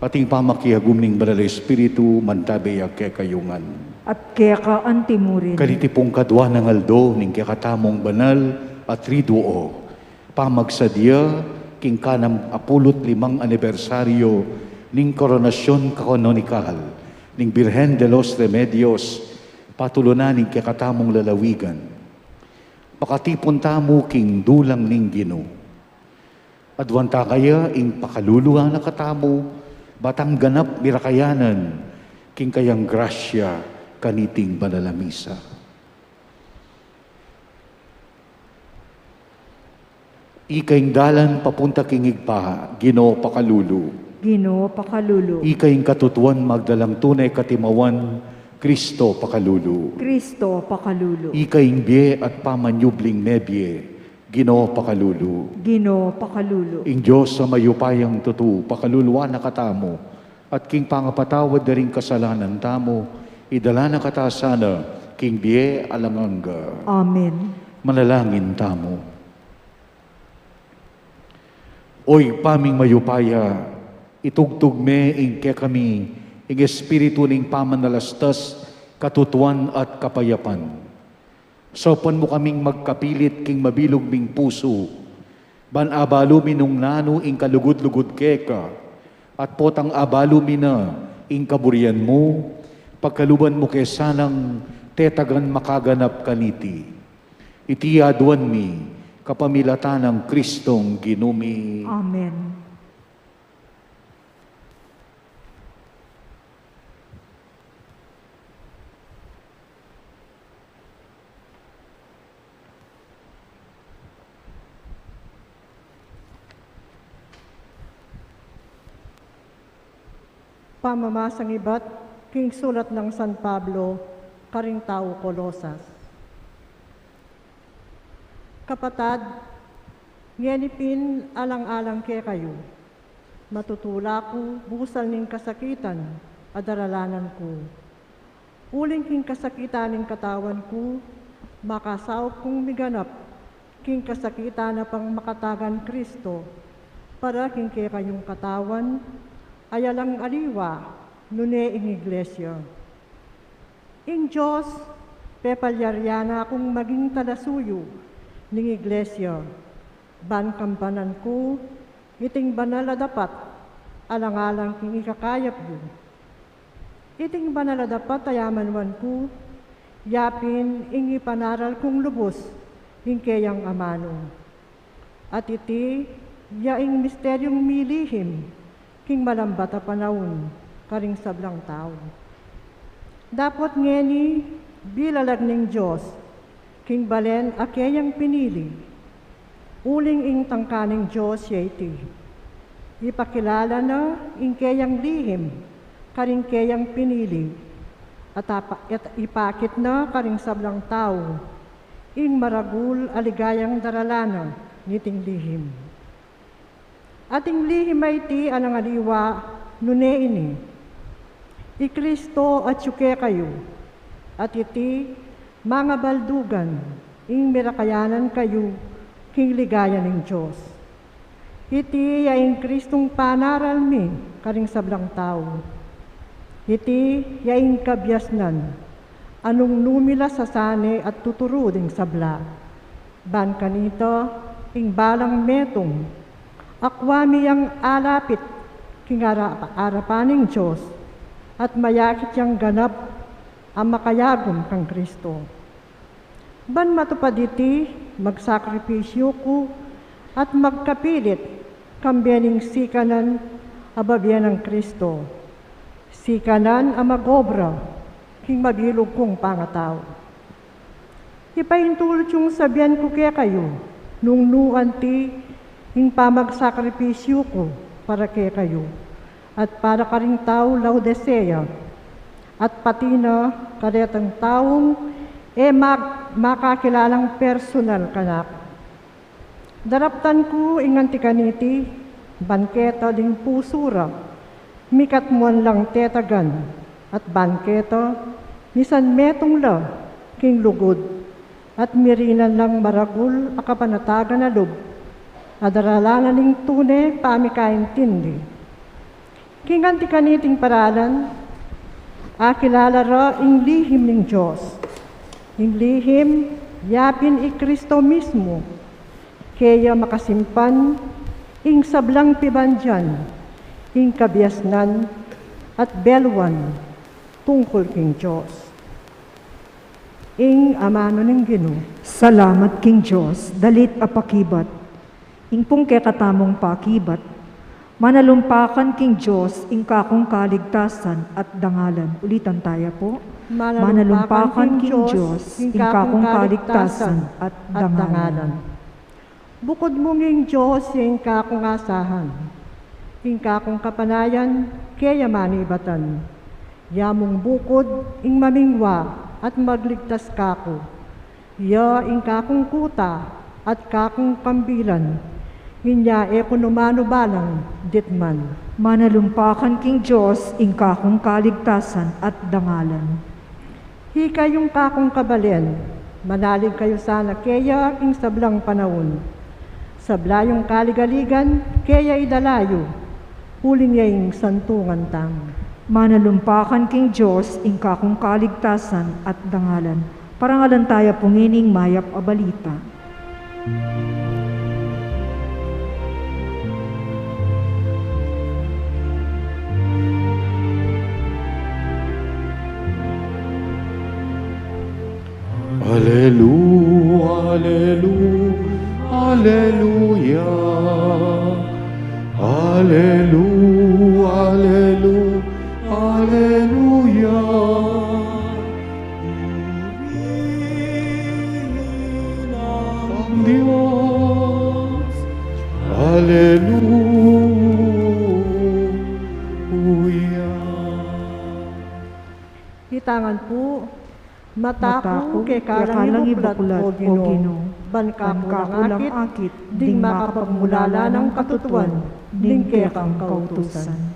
at ing pamakiagum ning Banal a Espiritu, mantabi ya kekayu ngan. At keka antimurin. Kaniti pung kadua nang aldo ning kekatamung banal a triduo, pamagsadya king kanam a pulu't limang anibersaryo ning koronasyon kanonikal ning Birhen de los Remedios, patulunan ning kekatamung lalawigan. Makatipun tamu king dulang ning Ginu. Aduan ta kaya ing pakalulu na katamu, ba tang ganap mirakayanan king kayang grasya kaniting banal a misa. Ika ing dalan papunta king Ibpa, Ginu pakalulu. Ginu pakalulu. Ika ing katutuan magdalang tune katimawan, Kristo pakalulu. Kristo pakalulu. Ika ing bie at pamanyubling mebie, Ginu pakalulu. Ginu pakalulu. Ing Dios a mayupayang tutu, pakaluluan na katamu, at king pangapatawad da ring kasalanan tamu, idala na kata sana king bie alang angga. Amen. Manalangin tamu. O Ibpa ming mayupaya, itugtug me ing kekami ing espiritu ning pamanalastas, katutuan at kapayapan. Saupan mu kaming magkapilit king mabilug ming pusu, ban abalu mi nung nanu ing kalugud-lugud keka, at potang abalu mi na ing kaburian mu, pagkaluban mu ke sanang tetagan makaganap kaniti. Iti aduan mi kapamilatan nang Kristong Ginu mi. Amen. Pamamasang ibat king sulat nang San Pablo karing tau Colosas. Kapatad, ngeni pin alang-alang kekayu, matutula ku busal ning kasakitan a daralanan ku. Uling king kasakitan ning katawan ku, makasaup kung miganap king kasakitan a pangmakatagan Kristo, para king kekayung katawan, a alang aliwa, nune ing Iglesia. Ing Dios, pepalyarian na kung maging talasuyu ning Iglesia, ban kambanan ku iting banal a dapat alang-alang king ikakayap yu. Iting banal a dapat a yamanuan ku, yapin ing ipanaral kung lubus ing keyang amanu. At iti ya ing misteryung milihim king malambat a panaun karing sablang tau. Dapot ngeni bilalag ning Dios king balen a keyang pinili, uling ing tangka ning Dios ya iti: ipakilala na ing keyang lihim karing keyang pinili, at apa-, at ipakit na karing sablang tau ing maragul a ligayang daralanan niting lihim. At ing lihim a iti alang aliwa nune ini: i Kristo atyu kekayu, at iti mangabaldugan ing mirakayanan kayu king ligaya ning Dios. Iti ya ing Kristung panaral mi karing sablang tau. Iti ya ing kabiasnan a nung nu mi la sasane at tuturu ding sabla. Ban kanita, ing balang metung, akua mi yang alapit king ara-, arapan ning Dios, at mayakit yang ganap a makayagum kang Kristo. Ban matupad iti, magsakripisyu ku at magkapilit kambe ning sikanan a babie nang Kristo, sikanan a mag-obra king mabilug kung pangatau. Ipaintulud yung sabian ku kekayu, nung nu anti ing pamagsakripisyu ku para kekayu, at para karing tau Laodicea, at pati na karetang taung e mag-, makakilalang personal kanaku. Daraptan ku ing anti kaniti, ban keta ding pusu ra, mikatmuan lang tetagan, at ban keta, misan metung la king lugud, at mirinan lang maragul a kapanatagan a lub, a daralan na ning tune pamikaintindi. King anti kaniting paralan, akilala ra ing lihim ning Dios. Ing lihim, yapin i Kristo mismu, keya makasimpan ing sablang pibandian, ing kabiasnan at beluan tungkul king Dios. Ing amanu ning Ginu. Salamat king Dios, dalit a pakibat. Ing pung kekatamung pakibat, manalumpakan king Dios ing kakung kaligtasan at dangalan. Ulitan taya pu. Manalumpakan king Dios ing kakung kaligtasan at dangalan. Bukud mu nging Dios ya ing kakung asahan, ing kakung kapanayan, keya manibatan. Ya mung bukud ing mamingwa at magligtas kaku. Ya ing kakung kuta at kakung kambilan, inya e ku nu manubalang ditman. Manalumpakan king Dios ing kakung kaligtasan at dangalan. Ikayung kakung kabalen, manalig kayu sana keya king sablang panaun. Sabla yung kaligaligan, keya idala yu, uling ya ing santungan tamu. Manalumpakan king Dios ing kakung kaligtasan at dangalan. Parangalan taya pu ngening mayap a balita. Alelu, alelu, aleluya. Alelu, alelu, aleluya. Purihin ang Diyos. Aleluya. Ita ngan pu, mata ku keka lang ibuklat, O Ginu, ban kaku lang akit ding makapagmulala nang katutuan ning kekang kautusan.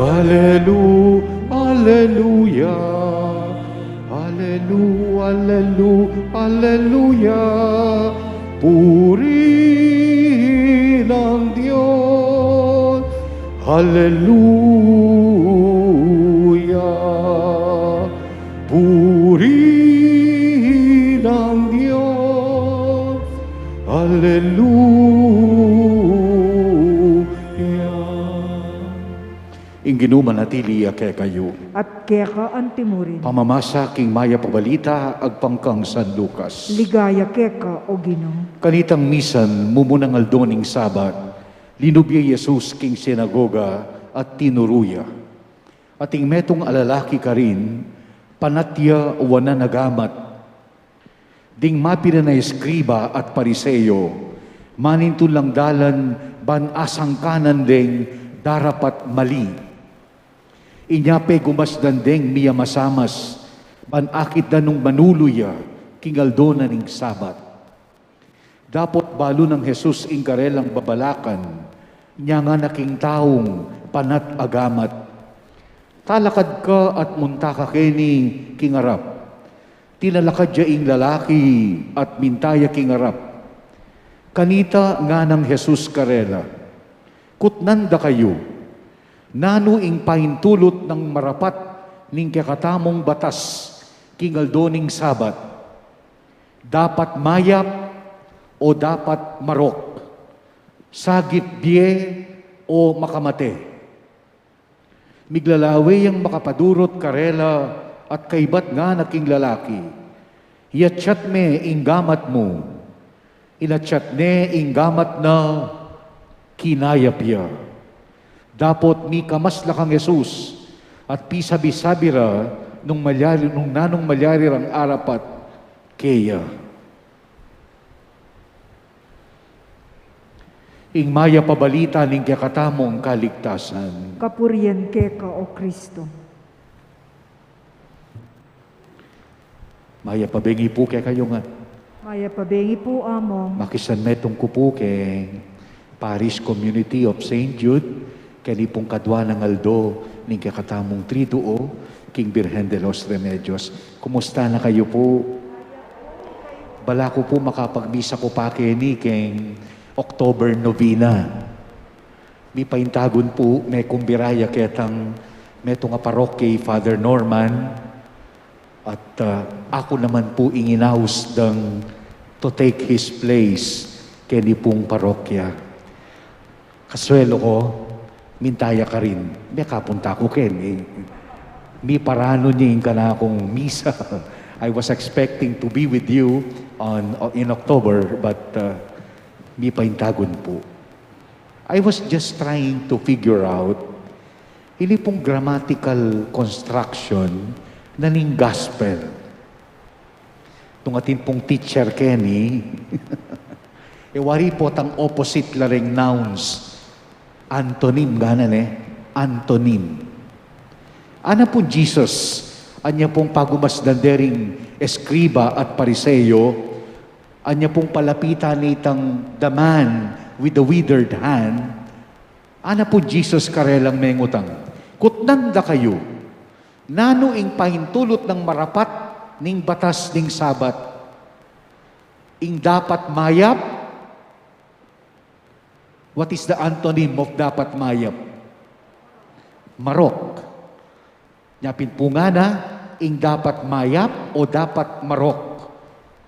Alelu, aleluya. Alelu, alelu, aleluya. Purihin ang Diyos. Aleluya. Purihin ang Diyos. Aleluya. Ing Ginu manatili ya kekayu. At keka antimurin. Pamamasa king mayap a balita agpang kang San Lucas. Ligaya keka, O Ginu. Kanitang misan mumunang aldo ning Sabat, linub ya i Jesus king sinagoga at tinuru ya. At ing metung a lalaki karin, panat ya wanan a gamat. Ding mapilan a eskriba at Pariseo, manintun lang dalan ban asangkanan deng darapat mali. Inya pegumasdan deng miyamasamas ban akit da nung manulu ya king aldo na ning Sabat. Dapot balu nang Jesus ing karelang babalakan, inya ngana king taung panat a gamat, "Talakad ka at munta ka keni king arap." Tinalakad ya ing lalaki at minta ya king arap. Kanita nganang Jesus karela, "Kutnan da kayu, nanu ing paintulut nang marapat ning kekatamung batas king aldo ning Sabat? Dapat mayap o dapat marok? Sagip bie o makamate?" Miglalawe yang makapadurut karela at kaybat ngana king lalaki, "Iatyat me ing gamat mu." Inatyat ne ing gamat na, kinayap ya. Dapot mikamas la kang Jesus at pisabi-sabi ra nung malyari, nung nanung malyari rang arapat keya. Ing mayap a balita ning kekatamung kaligtasan. Kapurian keka, O Kristo. Mayap a bengi pu kekayu ngan. Mayap a bengi pu, Among. Makisan metung ku pu keng Parish Community of Saint Jude, keni pung kadua nang aldo ning kekatamung Triduo king Birhen de los Remedios. Kumusta na kayu pu? Bala ku pu makapagmisa ku pa keni keng October Novena. Mipaintagun pu, mekumbira ya ketang metung a parokya i Father Norman, at, ah, aku naman pu ing inaus dang to take his place keni pung parokya. Kasuelo ku, minta ya karin, mekapunta ku keni. Miparanun ya ing kanakung misa. I was expecting to be with you on, in October, but, ah, mipaintagun pu. I was just trying to figure out ini pung grammatical construction na ning gospel. Nung atin pung teacher keni, e wari potang opposite la reng nouns. Antonym, ngana ne, antonym. Ana pung Jesus, anya pung pagumasdan dering eskriba at Pariseo, anya pung palapitan ne itang the man with the withered hand, ana pung Jesus karelang mengutang, "Kutnan da kayu, nanu ing paintulut nang marapat ning batas ning Sabat? Ing dapat mayap?" What is the antonym of dapat mayap? Marok. Nya pin pu ngana, ing dapat mayap o dapat marok?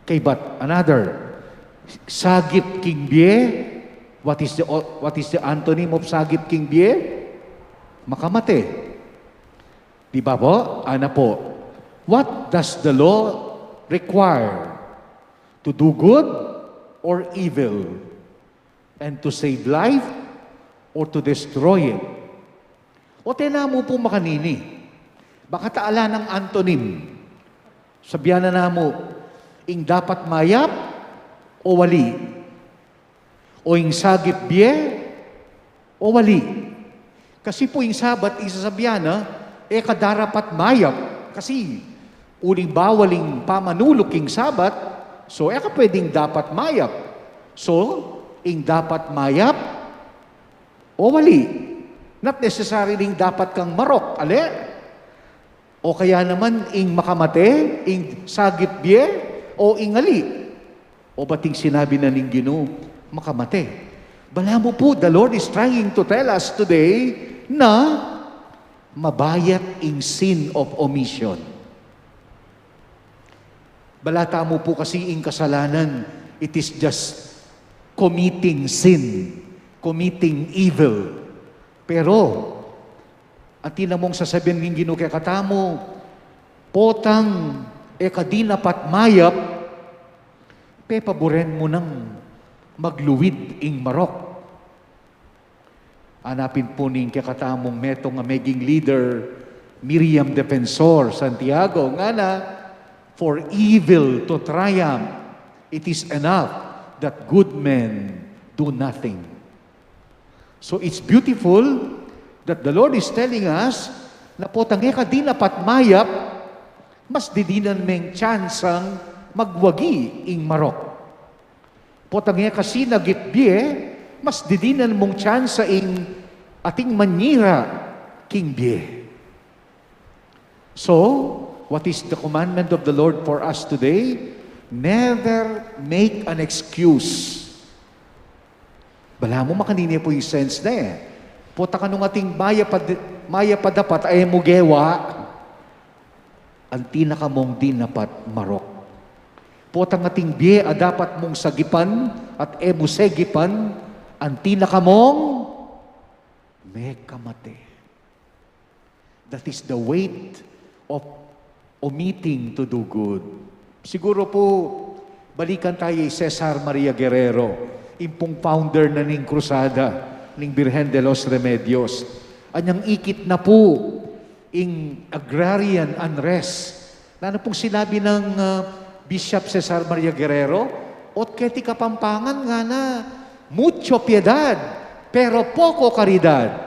Kaybat another, sagip king bie, what is the, what is the antonym of sagip king bie? Makamate. Di ba po? Ana po, what does the law require? To do good or evil? And to save life or to destroy it? O, tena mu pu makanini. Baka ta ala nang antonym. Sabian na namu, ing dapat mayap o wali? O ing sagip bie o wali? Kasi pu ing Sabat, ing sasabian na, e ka darapat mayap. Kasi uling bawal ing pamanulu king Sabat, so e ka pwedeng dapat mayap. So, ing dapat mayap o wali? Not necessarily ing dapat kang marok, ali? O kaya naman ing makamate, ing sagip bie, o ing ali? O ba't ing sinabi na ning Ginu, makamate? Balamu pu, the Lord is trying to tell us today na mabayat ing sin of omission. Bala tamu pu kasi ing kasalanan, it is just committing sin, committing evil. Pero, atin na mung sasabian ning Ginu kekatamu, potang e ka dinapat mayap, pepaburen mu nang magluid ing marok. Ana pin pu ning kekatamung metung a meging leader, Miriam Defensor Santiago, ngana, "For evil to triumph, it is enough that good men do nothing." So it's beautiful that the Lord is telling us na potang e ka dinapat mayap, mas didinan meng tsansang magwagi ing marok. Potang e ka sinagip bie, mas didinan mung tsansa ing ating manyira king bie. So, what is the commandment of the Lord for us today? Never make an excuse. Balamu makanini pu ing sense na e. Potang nung ating mayap a, mayap a dapat e mu gewa, anti na ka mung dinapat marok. Potang ating bie a dapat mung sagipan at e mu segipan, anti na ka mung mekamate. That is the weight of omitting to do good. Siguro pu, balikan taya i Cesar Maria Guerrero, ing pung founder na ning Krusada ning Birhen de los Remedios. Anyang ikit na pu ing agrarian unrest. Nanu pung sinabi nang, ah, Bishop Cesar Maria Guerrero? Ot keti Kapampangan, ngana, "Mucho piedad, pero poco caridad."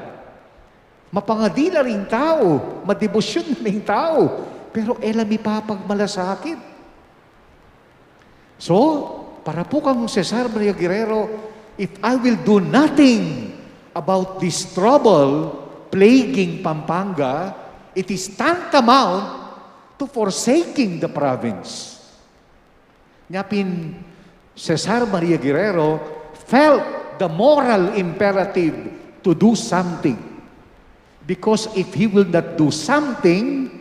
Mapangadi la ring tau, madebosyun la ring tau, pero e la mipapagmalasakit. So, para po kang Cesar Maria Guerrero, if I will do nothing about this trouble plaguing Pampanga, it is tantamount to forsaking the province. Nya pin, Cesar Maria Guerrero felt the moral imperative to do something. Because if he will not do something,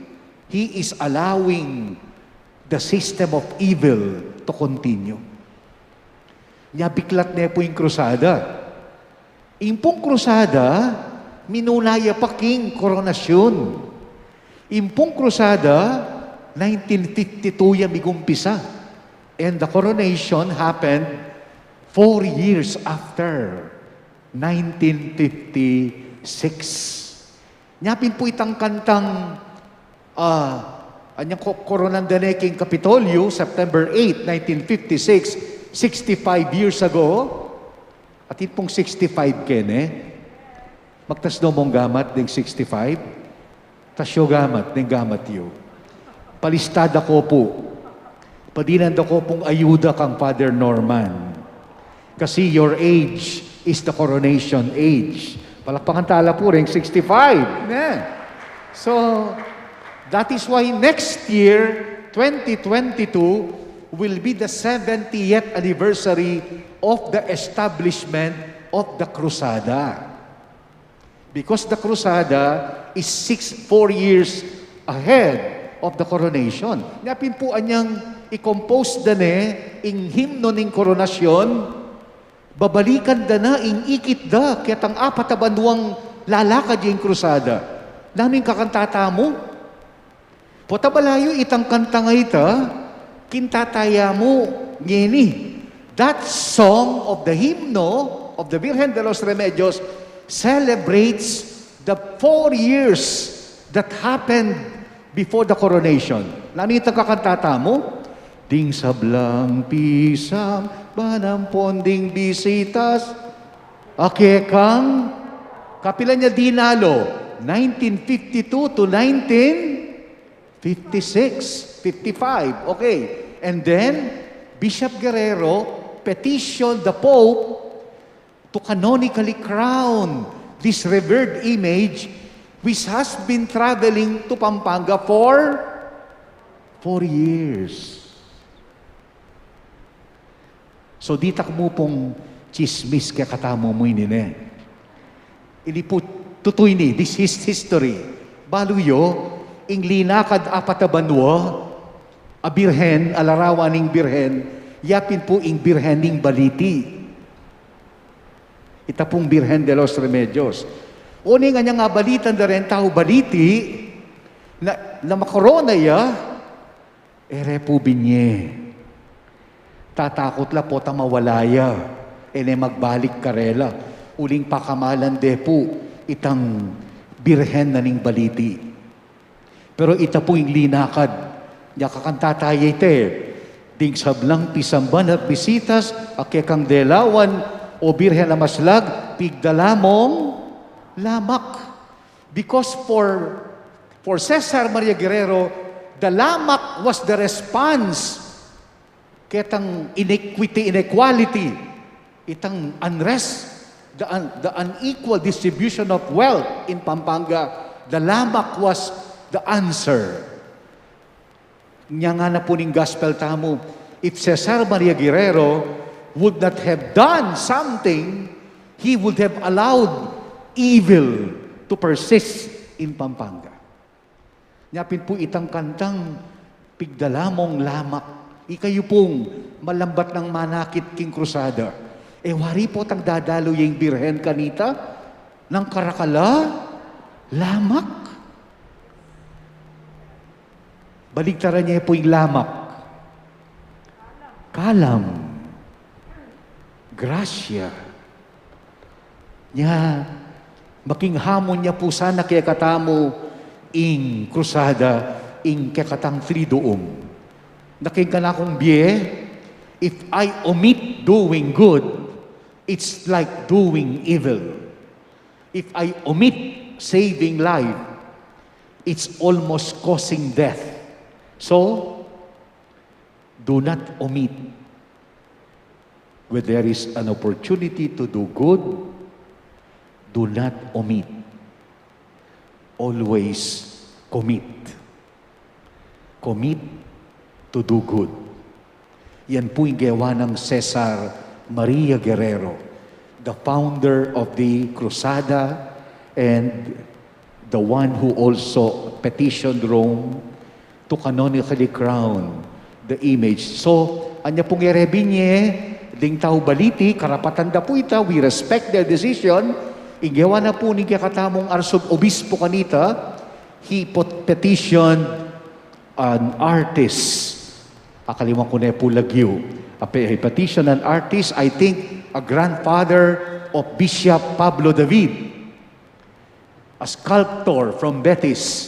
he is allowing the system of evil to continue. Nya biklat ne pu ing krusada. Ing pung krusada, minuna ya pa king koronasyon. Ing pung krusada, nineteen fifty-two ya migumpisa. And the coronation happened four years after, nineteen fifty-six. Nya pin pu itang kantang, ah, anyang ko-, koronan da ne king Kapitolyo, September eight, nineteen fifty-six, sixty-five years ago. Atin pung sixty-five kene. Magtas no mung gamat ding sixty-five? Tas yu gamat, ding gamat yu. Palista da ko pu. Padinan da ko pung ayuda kang Father Norman. Kasi your age is the coronation age. Palakpakan tala pu ring sixty-five. Ne? So, that is why next year, twenty twenty-two, will be the seventieth anniversary of the establishment of the Crusada. Because the Crusada is six, four years ahead of the coronation. Nya pin pu anyang i-compose da ne ing himno ning koronasyon, babalikan da na ing ikit da ketang apat a banuang lalakad ya ing krusada. Nanu ing kakanta tamu? Pota balayu itang kantang a ita, kinta taya mu ngeni. That song of the hymno of the Virgen de los Remedios celebrates the four years that happened before the coronation. Nanu itang kakanta tamu? Ding sablang pisang, ban ampon ding bisitas, a kekang, kapilan ya dinalu? Nineteen fifty-two to nineteen fifty-six, fifty-five. Okay. And then, Bishop Guerrero petitioned the Pope to canonically crown this revered image which has been traveling to Pampanga for four years. So, ditak mu pung tsismis kekatamu mu ini ne. Ini pu tutu ini, this is history. Balu yu, ing linakad apat a banua a birhen, a larawan ning birhen, yapin pu ing birhen ning baliti. Ita pung Birhen de los Remedios. Uling anyang abalitan da reng tau baliti, na, na makorona ya, e re pu binye. Tatakut la pota mawala ya, e ne magbalik karela. Uling pakamalan de pu itang birhen na ning baliti. Pero ita pu ing linakad. Nya kakanta taya ita. Ding sablang pisamban at bisitas a kekang delawan, o Birhen a maslag, pigdala mung lamak. Because for, for Cesar Maria Guerrero, the lamak was the response ketang inequity, inequality, itang unrest, the un-, the unequal distribution of wealth in Pampanga, the lamak was the answer. Nya ngana pu ning gospel tamu, if Cesar Maria Guerrero would not have done something, he would have allowed evil to persist in Pampanga. Nya pin pu itang kantang pigdala mung lamak. Ikayu pung malambat nang manakit king krusada. E wari potang dadalu ya ing Birhen kanita nang karakal a lamak. Baliktaran ye pu ing lamak. Kalam. Grasya. Nya, making hamon ya pu sana kekatamu ing krusada, ing kekatang Triduum. Na king kanakung bie, if I omit doing good, it's like doing evil. If I omit saving life, it's almost causing death. So, do not omit Where there is an opportunity to do good, do not omit. Always commit. Commit to do good. Yan po ing gewa nang Cesar Maria Guerrero, the founder of the Cruzada and the one who also petitioned Rome to canonically crown the image. So, anya pung e re binye ding tau baliti, karapatan da pu ita, we respect their decision. Ing gewa na pu ning kekatamung arsob-, obispo kanita, he put-, petitioned an artist. Akaliwan ku ne pu lagyu. A pe-, he petitioned an artist, I think, a grandfather of Bishop Pablo David. A sculptor from Betis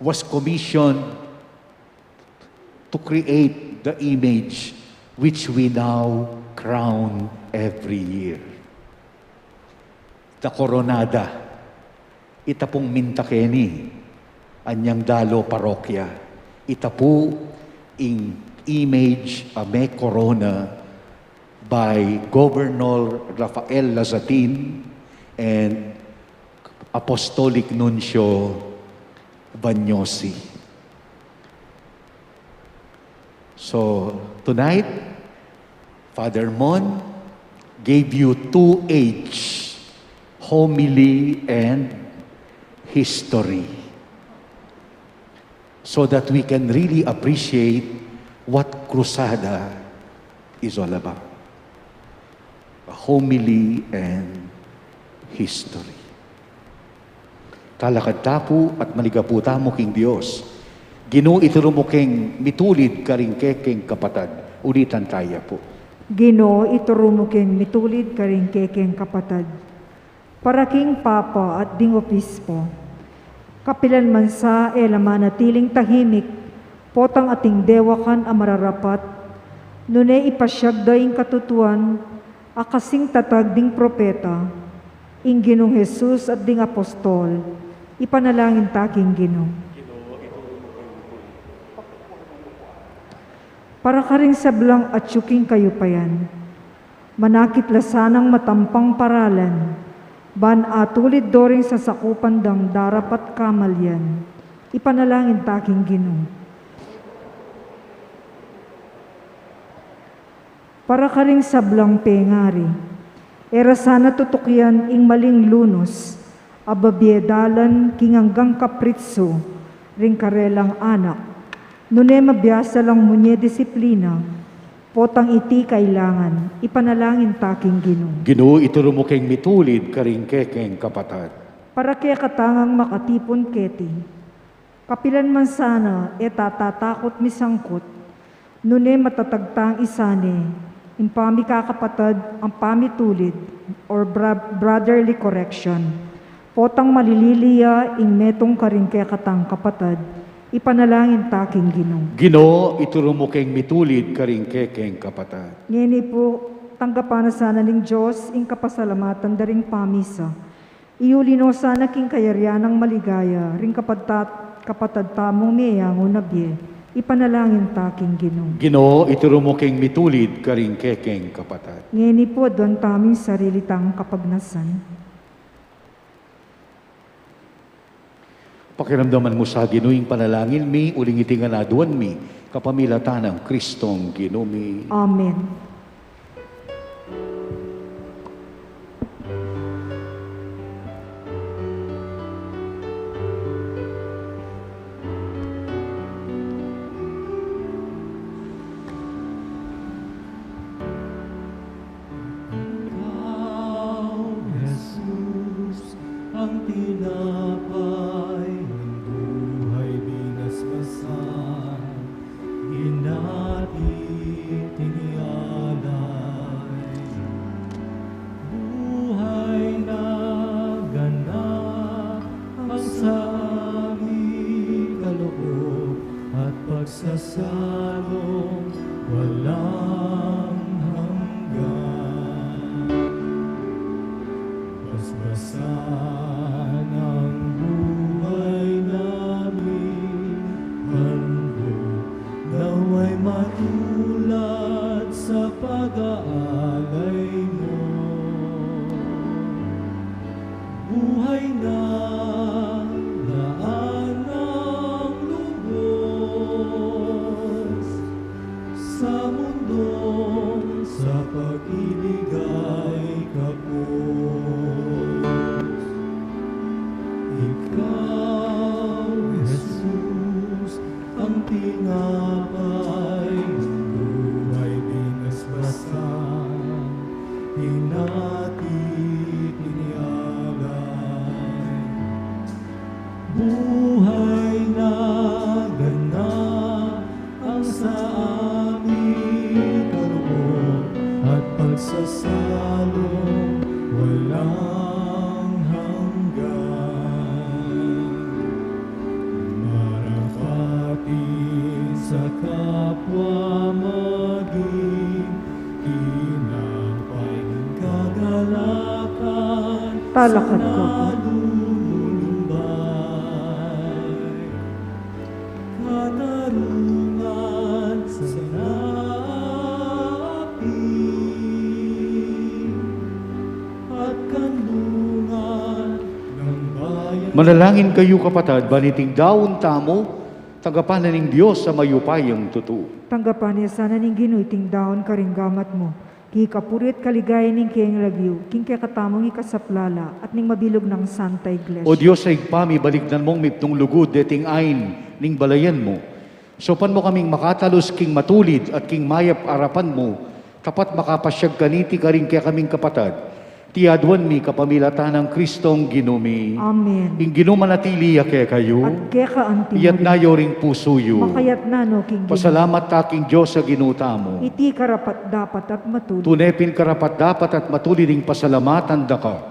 was commissioned to create the image which we now crown every year. The Coronada. Ita pung minta keni, anyang Dalo Parokya. Ita pu ing image a me-corona by Governor Rafael Lazatin and Apostolic Nuncio Vanyosi. So, tonight, Father Mon gave you two H, homily and history, so that we can really appreciate what Cruzada is all about. A homily and history. Talakad ta pu at maligapu tamu king Dios. Ginu, ituru mu keng mitulid karing kekeng kapatad. Ulitan taya pu. Ginu, ituru mu keng mitulid karing kekeng kapatad. Para king Papa at ding Obispo. Kapilan man sa e la manatiling tahimik, potang ating dewakan a mararapat, nune ipasyag da ing katutuan, a kasing tatag ding propeta, ing Ginung Jesus at ding apostol, ipanalangin ta king Ginu. Para karing sablang atyu king kayupayan, manakit la sanang matampang paralan, ban atulid do ring sasakupan dang darapat kamalian, ipanalangin ta king Ginu. Para karing sablang pengari, e ra sana tutukian ing maling lunus, a babie dalan king anggang kapritsu, ring karelang anak, nune mabiasa lang munye disiplina, potang iti kailangan, ipanalangin ta king Ginu. Ginu, ituru mu keng mitulid karing kekeng kapatad. Para kekatang makatipun keti. Kapilan man sana e tatatakut misangkut, nune matatag tang isane, ing pamikakapatad, ang pamitulid, or bra-, brotherly correction. Potang malilili ya ing metung karing kekatang kapatad, ipanalangin ta king Ginu. Ginu, ituru mu keng mitulid karing kekeng kapatad. Ngeni pu, tanggapan na sana ning Dios ing kapasalamatan da ring pamisa. Iyuli no sana king kayarian nang maligaya ring kapatad, kapatad tamung meyangu na bie, ipanalangin ta king Ginu. Ginu, ituru mu keng mitulid karing kekeng kapatad. Ngeni pu, aduan tamu ing sarili tang kapagnasan. Pakiramdaman mu sa Ginu ing panalangin mi, uling iti ngan aduan mi kapamilatan nang Kristong Ginu mi. Amen. Ikaw, Jesus, ang tinapay ng buhay binasbasan, hinati, tiniyak, Alay mo, buhay na, daan ng lubos sa mundong sa pag-ibig ay kapos. Ikaw, Jesus, ang tinapay ng buhay, binasbasan, hinati't inialay. Buhay na ganap ang sa aming kaloob at pagsasalong walang hanggan. Marapati sa kapwa maging tinapay ng kagalakan. Talakad sa ka. Nalulumbay, katarungan sa naapi at kanlungan ng bayan. Manalangin kayu, kapatad, ban iting daun tamu, tanggapan na ning Dios a mayupayang tutu. Tanggapan na sana ning Ginu iting daun karing gamat mu, king kapurian at kaligayan ning kayang lagyu, king kekatamung ikasaplala at ning mabilug nang Santa Iglesia. O Dios a Ibpa mi, balikdan mung mipnung lugud deting ain ning balayan mu. Saupan mu kaming makatalus king matulid at king mayap arapan mu, tapat makapasyag kaniti karing kekaming kapatad. Iti aduan mi kapamilatan nang Kristong Ginu mi. Amen. Ing Ginu manatili ya kekayu. At keka antimurin. Iyatna yu ring pusu yu. Makayatna no king Ginu. Pasalamat ta king Dios a Ginu tamu. Iti karapat-dapat at matulid. Tune pin karapat-dapat at matulid ing pasalamatan da ka.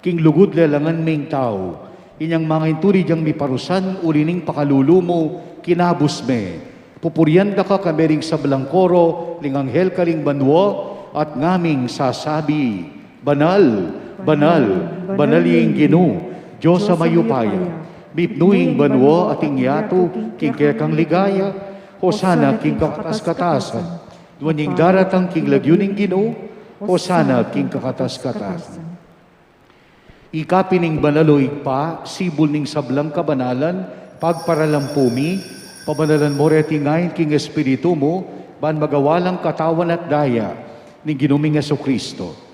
King lugud lelangan ming tau, inyang mangintulid yang miparusan uli ning pakalulu mu, kinabus me. Pupurian da ka kayabe ring sablang koro ning anghel karing banua, at ngaming sasabi, Banal, banal, banal ya ing Ginu, Dios a mayupaya. Mipnu ing banua at ing yatu king kekang ligaya. Hosana king kakatas-katasan. Nuan ya ing daratang king lagyu ning Ginu. Hosana king kakatas-katasan. Ika pin ing banal, o Ibpa, sibul ning sablang kabanalan, pagparalan pu mi, pabanalan mu reti ngan king Espiritu mu, ban magawa lang katawan at daya ning Ginu ming Jesucristo.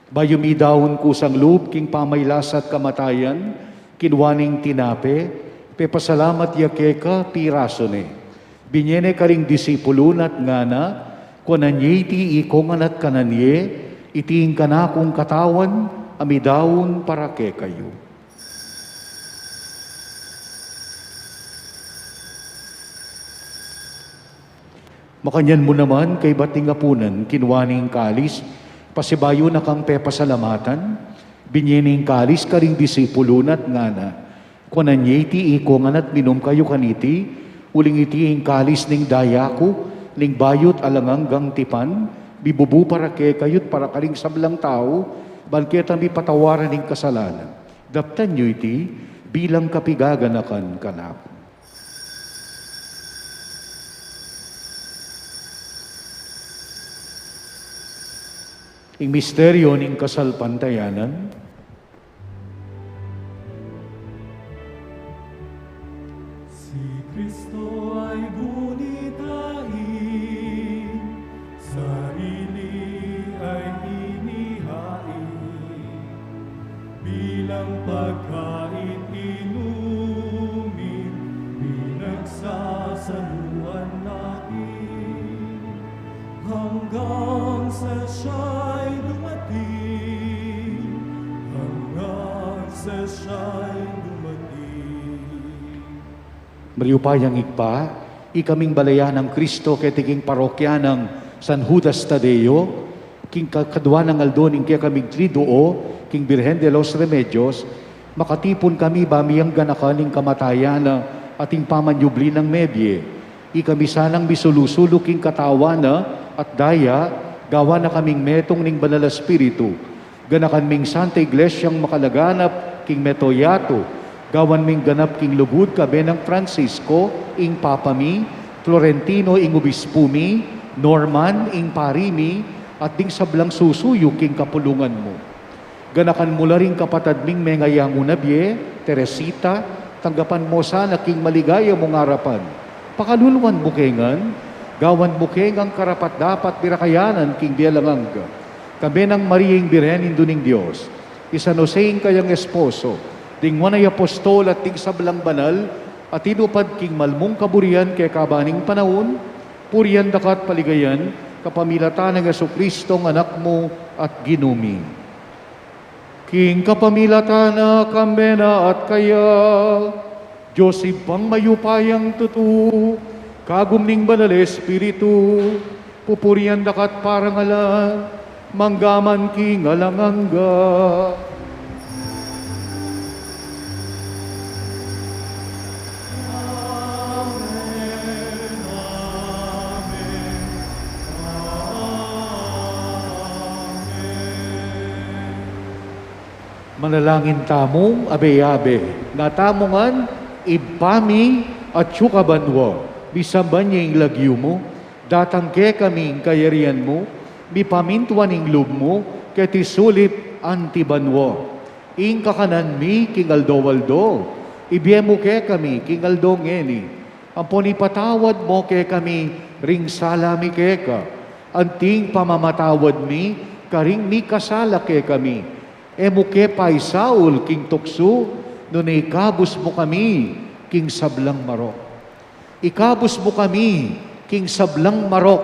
Bayu mi daun kusang lub king pamaylasa at kamatayan, kinua ne ing tinape, pepasalamat ya keka, pirasu ne. Binie ne karing disipulu na at ngana, kuanan ye iti ikong ngan at kanan ye, iti ing kanakung katawan a midaun para kekayu. Makanyan mu naman, kaybat ning apunan, kinua ne ing kalis, pasibayu na kang pepasalamatan, binie ne ing kalis karing disipulu na at ngana, kuanan ye iti ikong ngan at minum kayu kaniti, uling iti ing kalis ning daya ku, ning bayu't alang anggang tipan, mibubu para kekayu't para karing sablang tau, ban keta mipatawaran ing kasalanan. Daptan yu iti bilang kapigaganakan kanaku. Ing misteryu ning kasalpantayanan. Si Kristo ay buni ta ing sarili ay inihain. Bilang pagkain inumin, pinagsasaluan natin, hanggang sa siya'y dumating, hanggang sa siya'y dumating. Mayupayang Ibpa, ikaming balayan nang Kristo keti king parokya nang San Judas Tadeo, king ka-, kadua nang aldo ning kekaming Triduo, king Birhen de los Remedios, makatipun kami ba miyang ganakan ing kamatayan na at ing pamanyubli nang mebie. Ikami sanang misulu-sulu king katawan na at daya, gawan na kaming metung ning Banal a Espiritu. Ganakan ming Santa Iglesia a makalaganap king mabilug a yatu. Gawan ming ganap king lugud kayabe nang Francisco, ing Papa mi, Florentino, ing Obispu mi, Norman, ing Pari mi, at ding sablang susuyu king kapulungan mu. Ganakan mu la ring kapatad ming mengayangu na bie, Teresita, tanggapan mu sana king maligaya mung arapan. Pakaluluan mu ke ngan, gawan mu ke ngan karapat-dapat mirakayanan king bie alang angga. Kambe nang Maria ing Birhen, Indu ning Dios, i San Jose ing kayang esposo, ding nuan a apostol at ding sablang banal a tinupad king malmung kaburian kekaba ning panaun, purian da ka at paligayan, kapamilatan nang Jesucristong Anak mu at Ginu mi. King kapamilatan na, kambe na at kaya, Dios Ibpang mayupayang tutu, kagum ning Banal a Espiritu, pupurian da ka at parangalan, manggaman king alang angga. Manalangin tamu, abe-abe. Nga tamu ngan, Ibpa mi, atsu ka banua, misamban ya ing lagyu mu, datang kekami ing kayarian mu, mipamintuan ing lub mu, keti sulip anti banua. Ing kakanan mi king aldo-aldo, ibie mu kekami king aldo ngeni. Ampon ipatawad mu kekami ring sala mi keka, anti ing pamamatawad mi karing mikasala kekami. E mu ke paisaul king tuksu, nune ikabus mu kami king sablang marok. Ikabus mu kami king sablang marok.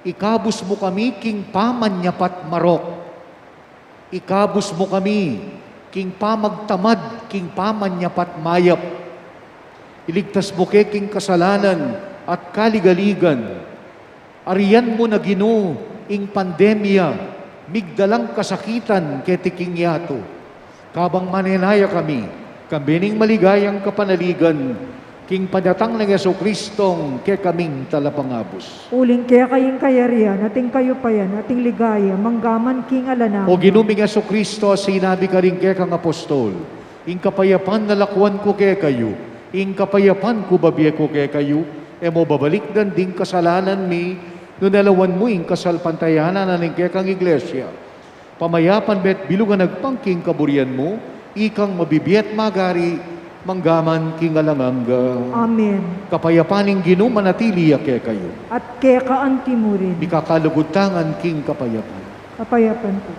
Ikabus mu kami king pamanyapat marok. Ikabus mu kami king pamagtamad, king pamanyapat mayap. Iligtas mu ke king kasalanan at kaligaligan. Arian mu na, Ginu, ing pandemia, migdalang kasakitan keti king yatu. Kabang manenaya kami, kambe ning maligayang kapanaligan, king panyatang nang Jesucristong kekaming Talapangabus. Uling keka ing kayarian, at ing kayupayan, at ing ligaya, manggaman king alang angga. O Ginu ming Jesucristo, sinabi karing kekang apostol, ing kapayapan lakuan ku kekayu, ing kapayapan ku babie ku kekayu, e mu babalikdan ding kasalanan mi, nune lawan mu ing kasalpantayanan na ning kekang Iglesia. Pamayapan me at bilugan agpang king kaburian mu, ikang mabibie at magari, manggaman king alang angga. Amen. Kapayapan ning Ginu manatili ya kekayu. At keka anti mu rin. Mikakalugud ta ngan king kapayapan. Kapayapan ku.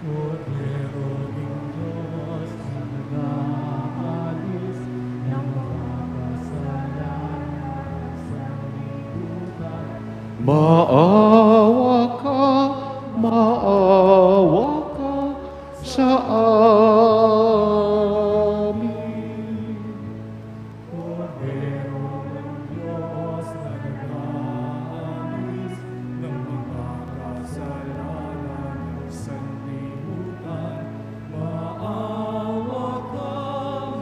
Kordero ning Dios, a nag-aalis ng mga kasalanan ng sanlibutan. Maawa ka, maawa ka sa amin. Kordero ng Diyos na nag-aalis ng mga kasalanan ng sanlibutan, maawa ka,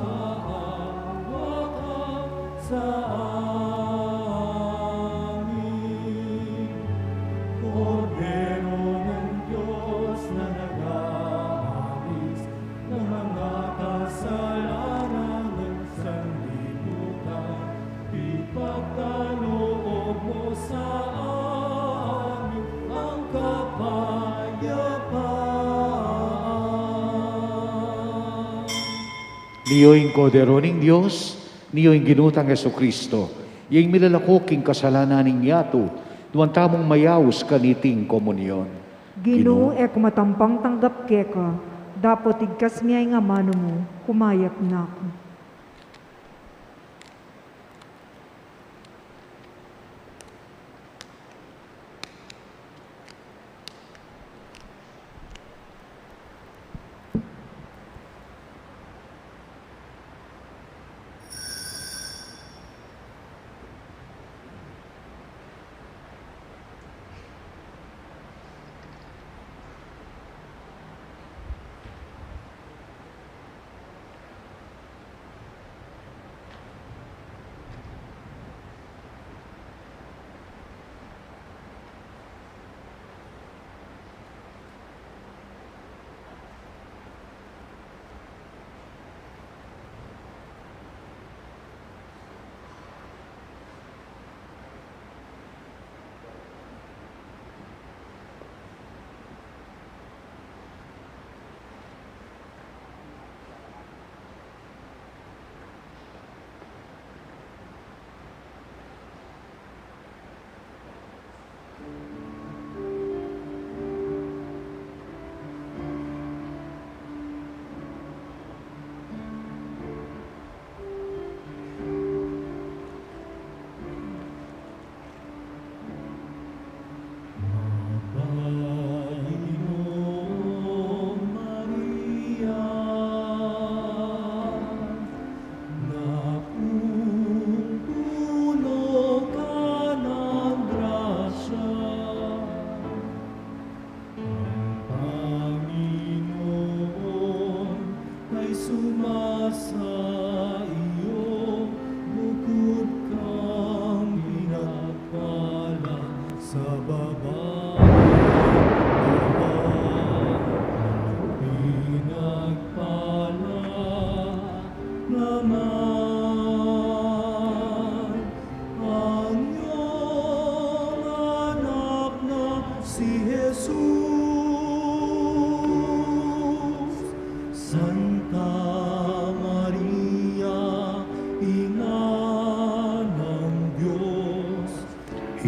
maawa ka sa amin. Kordero ng Diyos na nag-aalis ng mga kasalanan ng sanlibutan, ipagkaloob mo sa amin ang kapayapaan. Nio ing Kordero ning Dios, nio ing Ginu tang Jesucristo, ya ing milalako king kasalanan ning yatu, nuan tamung mayaus kaniting komunyon. Ginu, e ku matampang tanggap keka, dapot igkas mu ing amanu mu, kumayap na ku.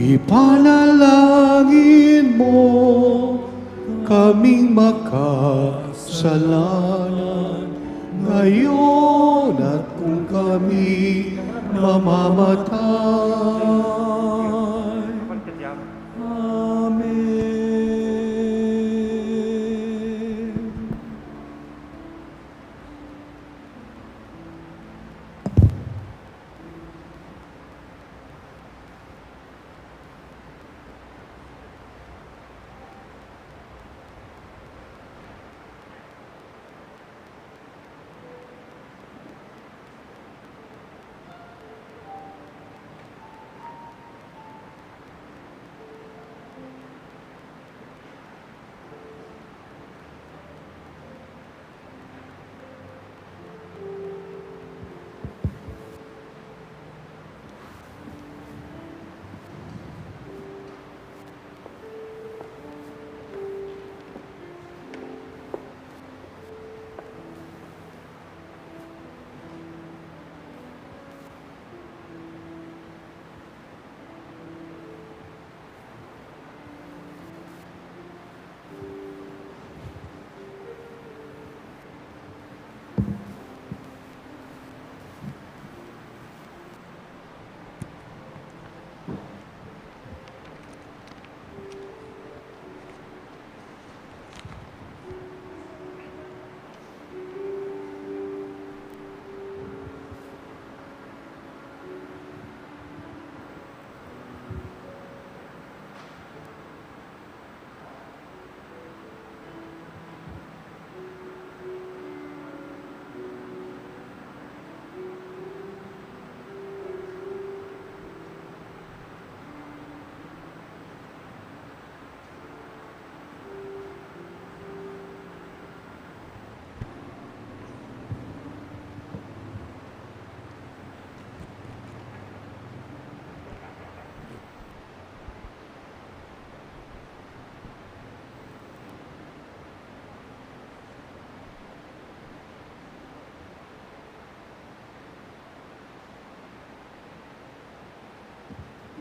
Ipanalangin mo kaming makasalanan, ngayon at kung kami mamamatay. Amen.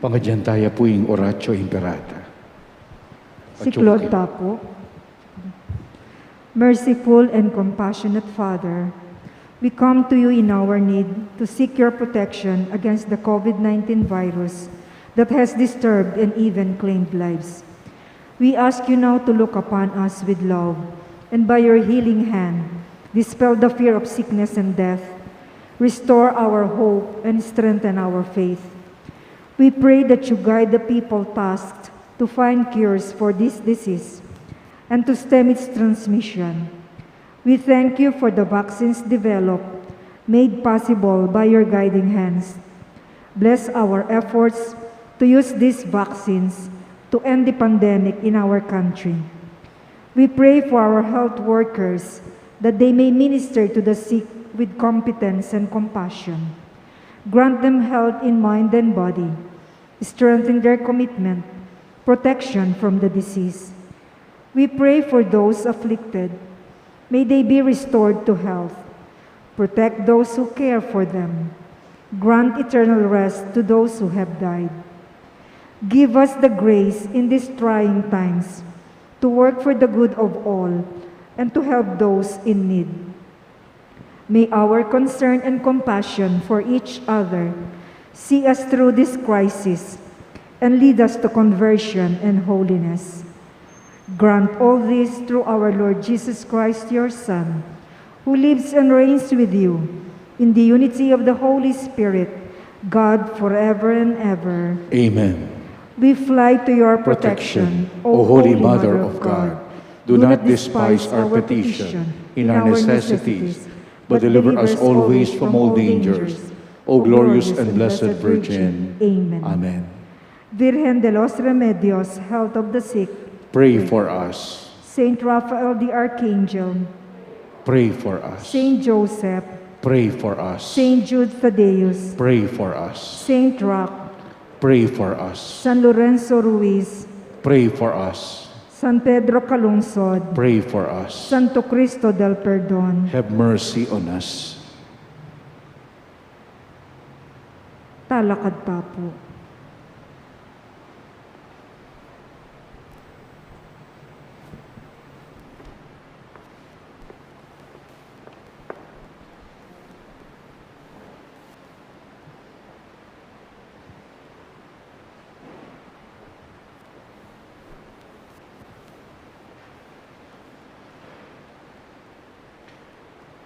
Pangadyan taya pu ing Oratio Imperata. Siklaud ta pu. Merciful and compassionate Father, we come to you in our need to seek your protection against the COVID nineteen virus that has disturbed and even claimed lives. We ask you now to look upon us with love, and by your healing hand, dispel the fear of sickness and death, restore our hope, and strengthen our faith. We pray that you guide the people tasked to find cures for this disease and to stem its transmission. We thank you for the vaccines developed, made possible by your guiding hands. Bless our efforts to use these vaccines to end the pandemic in our country. We pray for our health workers that they may minister to the sick with competence and compassion. Grant them health in mind and body. Strengthen their commitment, protection from the disease. We pray for those afflicted. May they be restored to health. Protect those who care for them. Grant eternal rest to those who have died. Give us the grace in these trying times to work for the good of all and to help those in need. May our concern and compassion for each other see us through this crisis and lead us to conversion and holiness. Grant all this through our Lord Jesus Christ, your Son, who lives and reigns with you in the unity of the Holy Spirit, God, forever and ever. Amen. We fly to your protection, O Holy Mother of God. Do not despise our petition in our necessities, but deliver us always from all dangers, O glorious and blessed Virgin. Amen. Amen. Virgen de los Remedios, Health of the Sick, pray for us. Saint Raphael the Archangel, pray for us. Saint Joseph, pray for us. Saint Jude Thaddeus, pray for us. Saint Roch, pray for us. San Lorenzo Ruiz, pray for us. San Pedro Calungsod, pray for us. Santo Cristo del Perdon, have mercy on us. Talakad ta pu.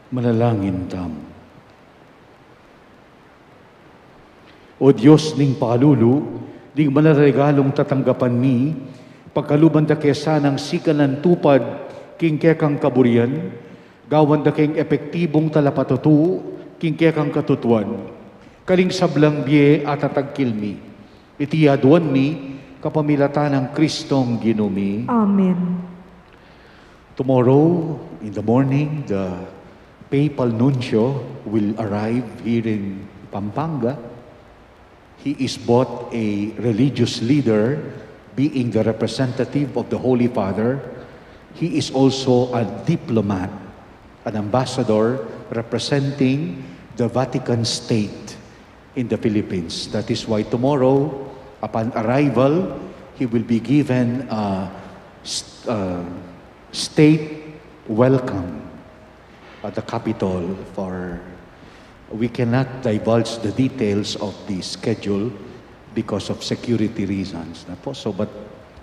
Manalangin tamu. O Dios ning pakalulu, ding banal a regalung tatanggapan mi, pagkaluban da ke sanang sikanan tupad king kekang kaburian, gawan da keng epektibung talapatutu king kekang katutuan. Karing sablang bie at tatagkil mi, iti aduan mi kapamilatan nang Kristong Ginu mi. Amen. Tomorrow in the morning, the papal nuncio will arrive here in Pampanga. He is both a religious leader, being the representative of the Holy Father. He is also a diplomat, an ambassador representing the Vatican State in the Philippines. That is why tomorrow, upon arrival, he will be given a st-, uh, state welcome at the Capitol. For, we cannot divulge the details of the schedule because of security reasons, na po. So, but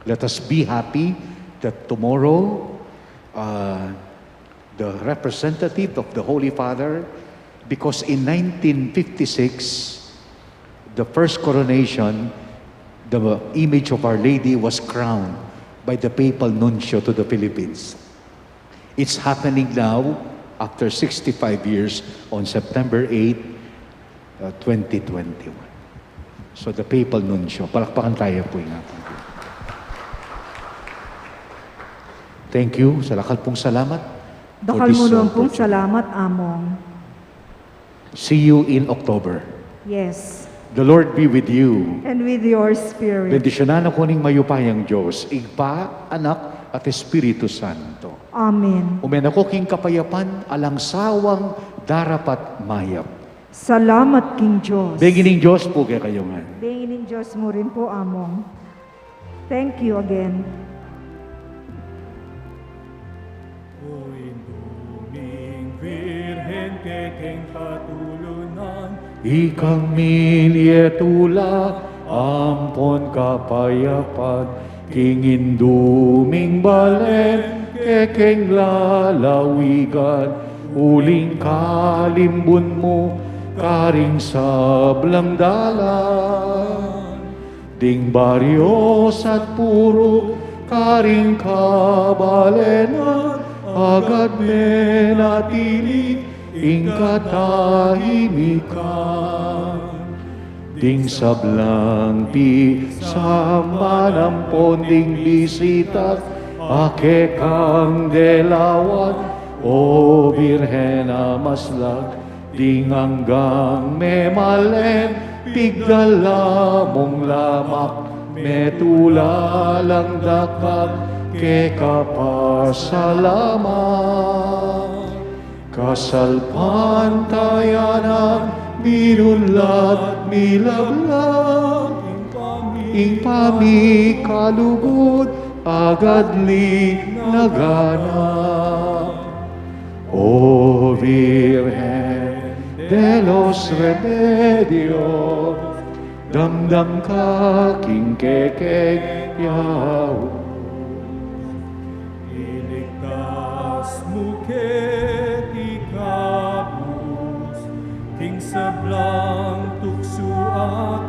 let us be happy that tomorrow, uh, the representative of the Holy Father, because in nineteen fifty-six, the first coronation, the image of Our Lady was crowned by the papal nuncio to the Philippines. It's happening now after sixty-five years on September eighth, uh, twenty twenty-one. So, the papal nuncio, palakpakan tayo po yung ating. Thank you. Dakal pung salamat for this, uh, opportunity. Dakal mu naman pung salamat, Among. See you in October. Yes. The Lord be with you. And with your spirit. Bendisyonan na kayu ning mayupayang Dios, Ibpa, Anak, at Espiritu Santo. Amen. Ume na kayu king kapayapan, alang sawang darapat mayap. Salamat king Dios. Bengi ning Dios pu kekayu ngan. Bengi ning Dios mu rin po, Among. Thank you again. O Indu ming Virgen, kekeng katulunan, ikang minye tula ampon kapayapan, king Indu ming balen, kekeng lalawigan, uling kalimbun mu karing sablang dalan. Ding baryo at purok karing kabalenan, agad menatili ing katahimikan. Ding sablang pisamban ampon ding bisita, a kekang delawan, O Birhen a maslag, ding anggang memalen, pigdala mung lamak, metula lang dakal keka pasalamat. Kasalpantayanan, minunlat, milablang, ing pamikalugud, agad linagana. O Virgen de los Remedios, damdam ka king kekeng yaus. Iligtas mu keti kabus, king sablang tuksu at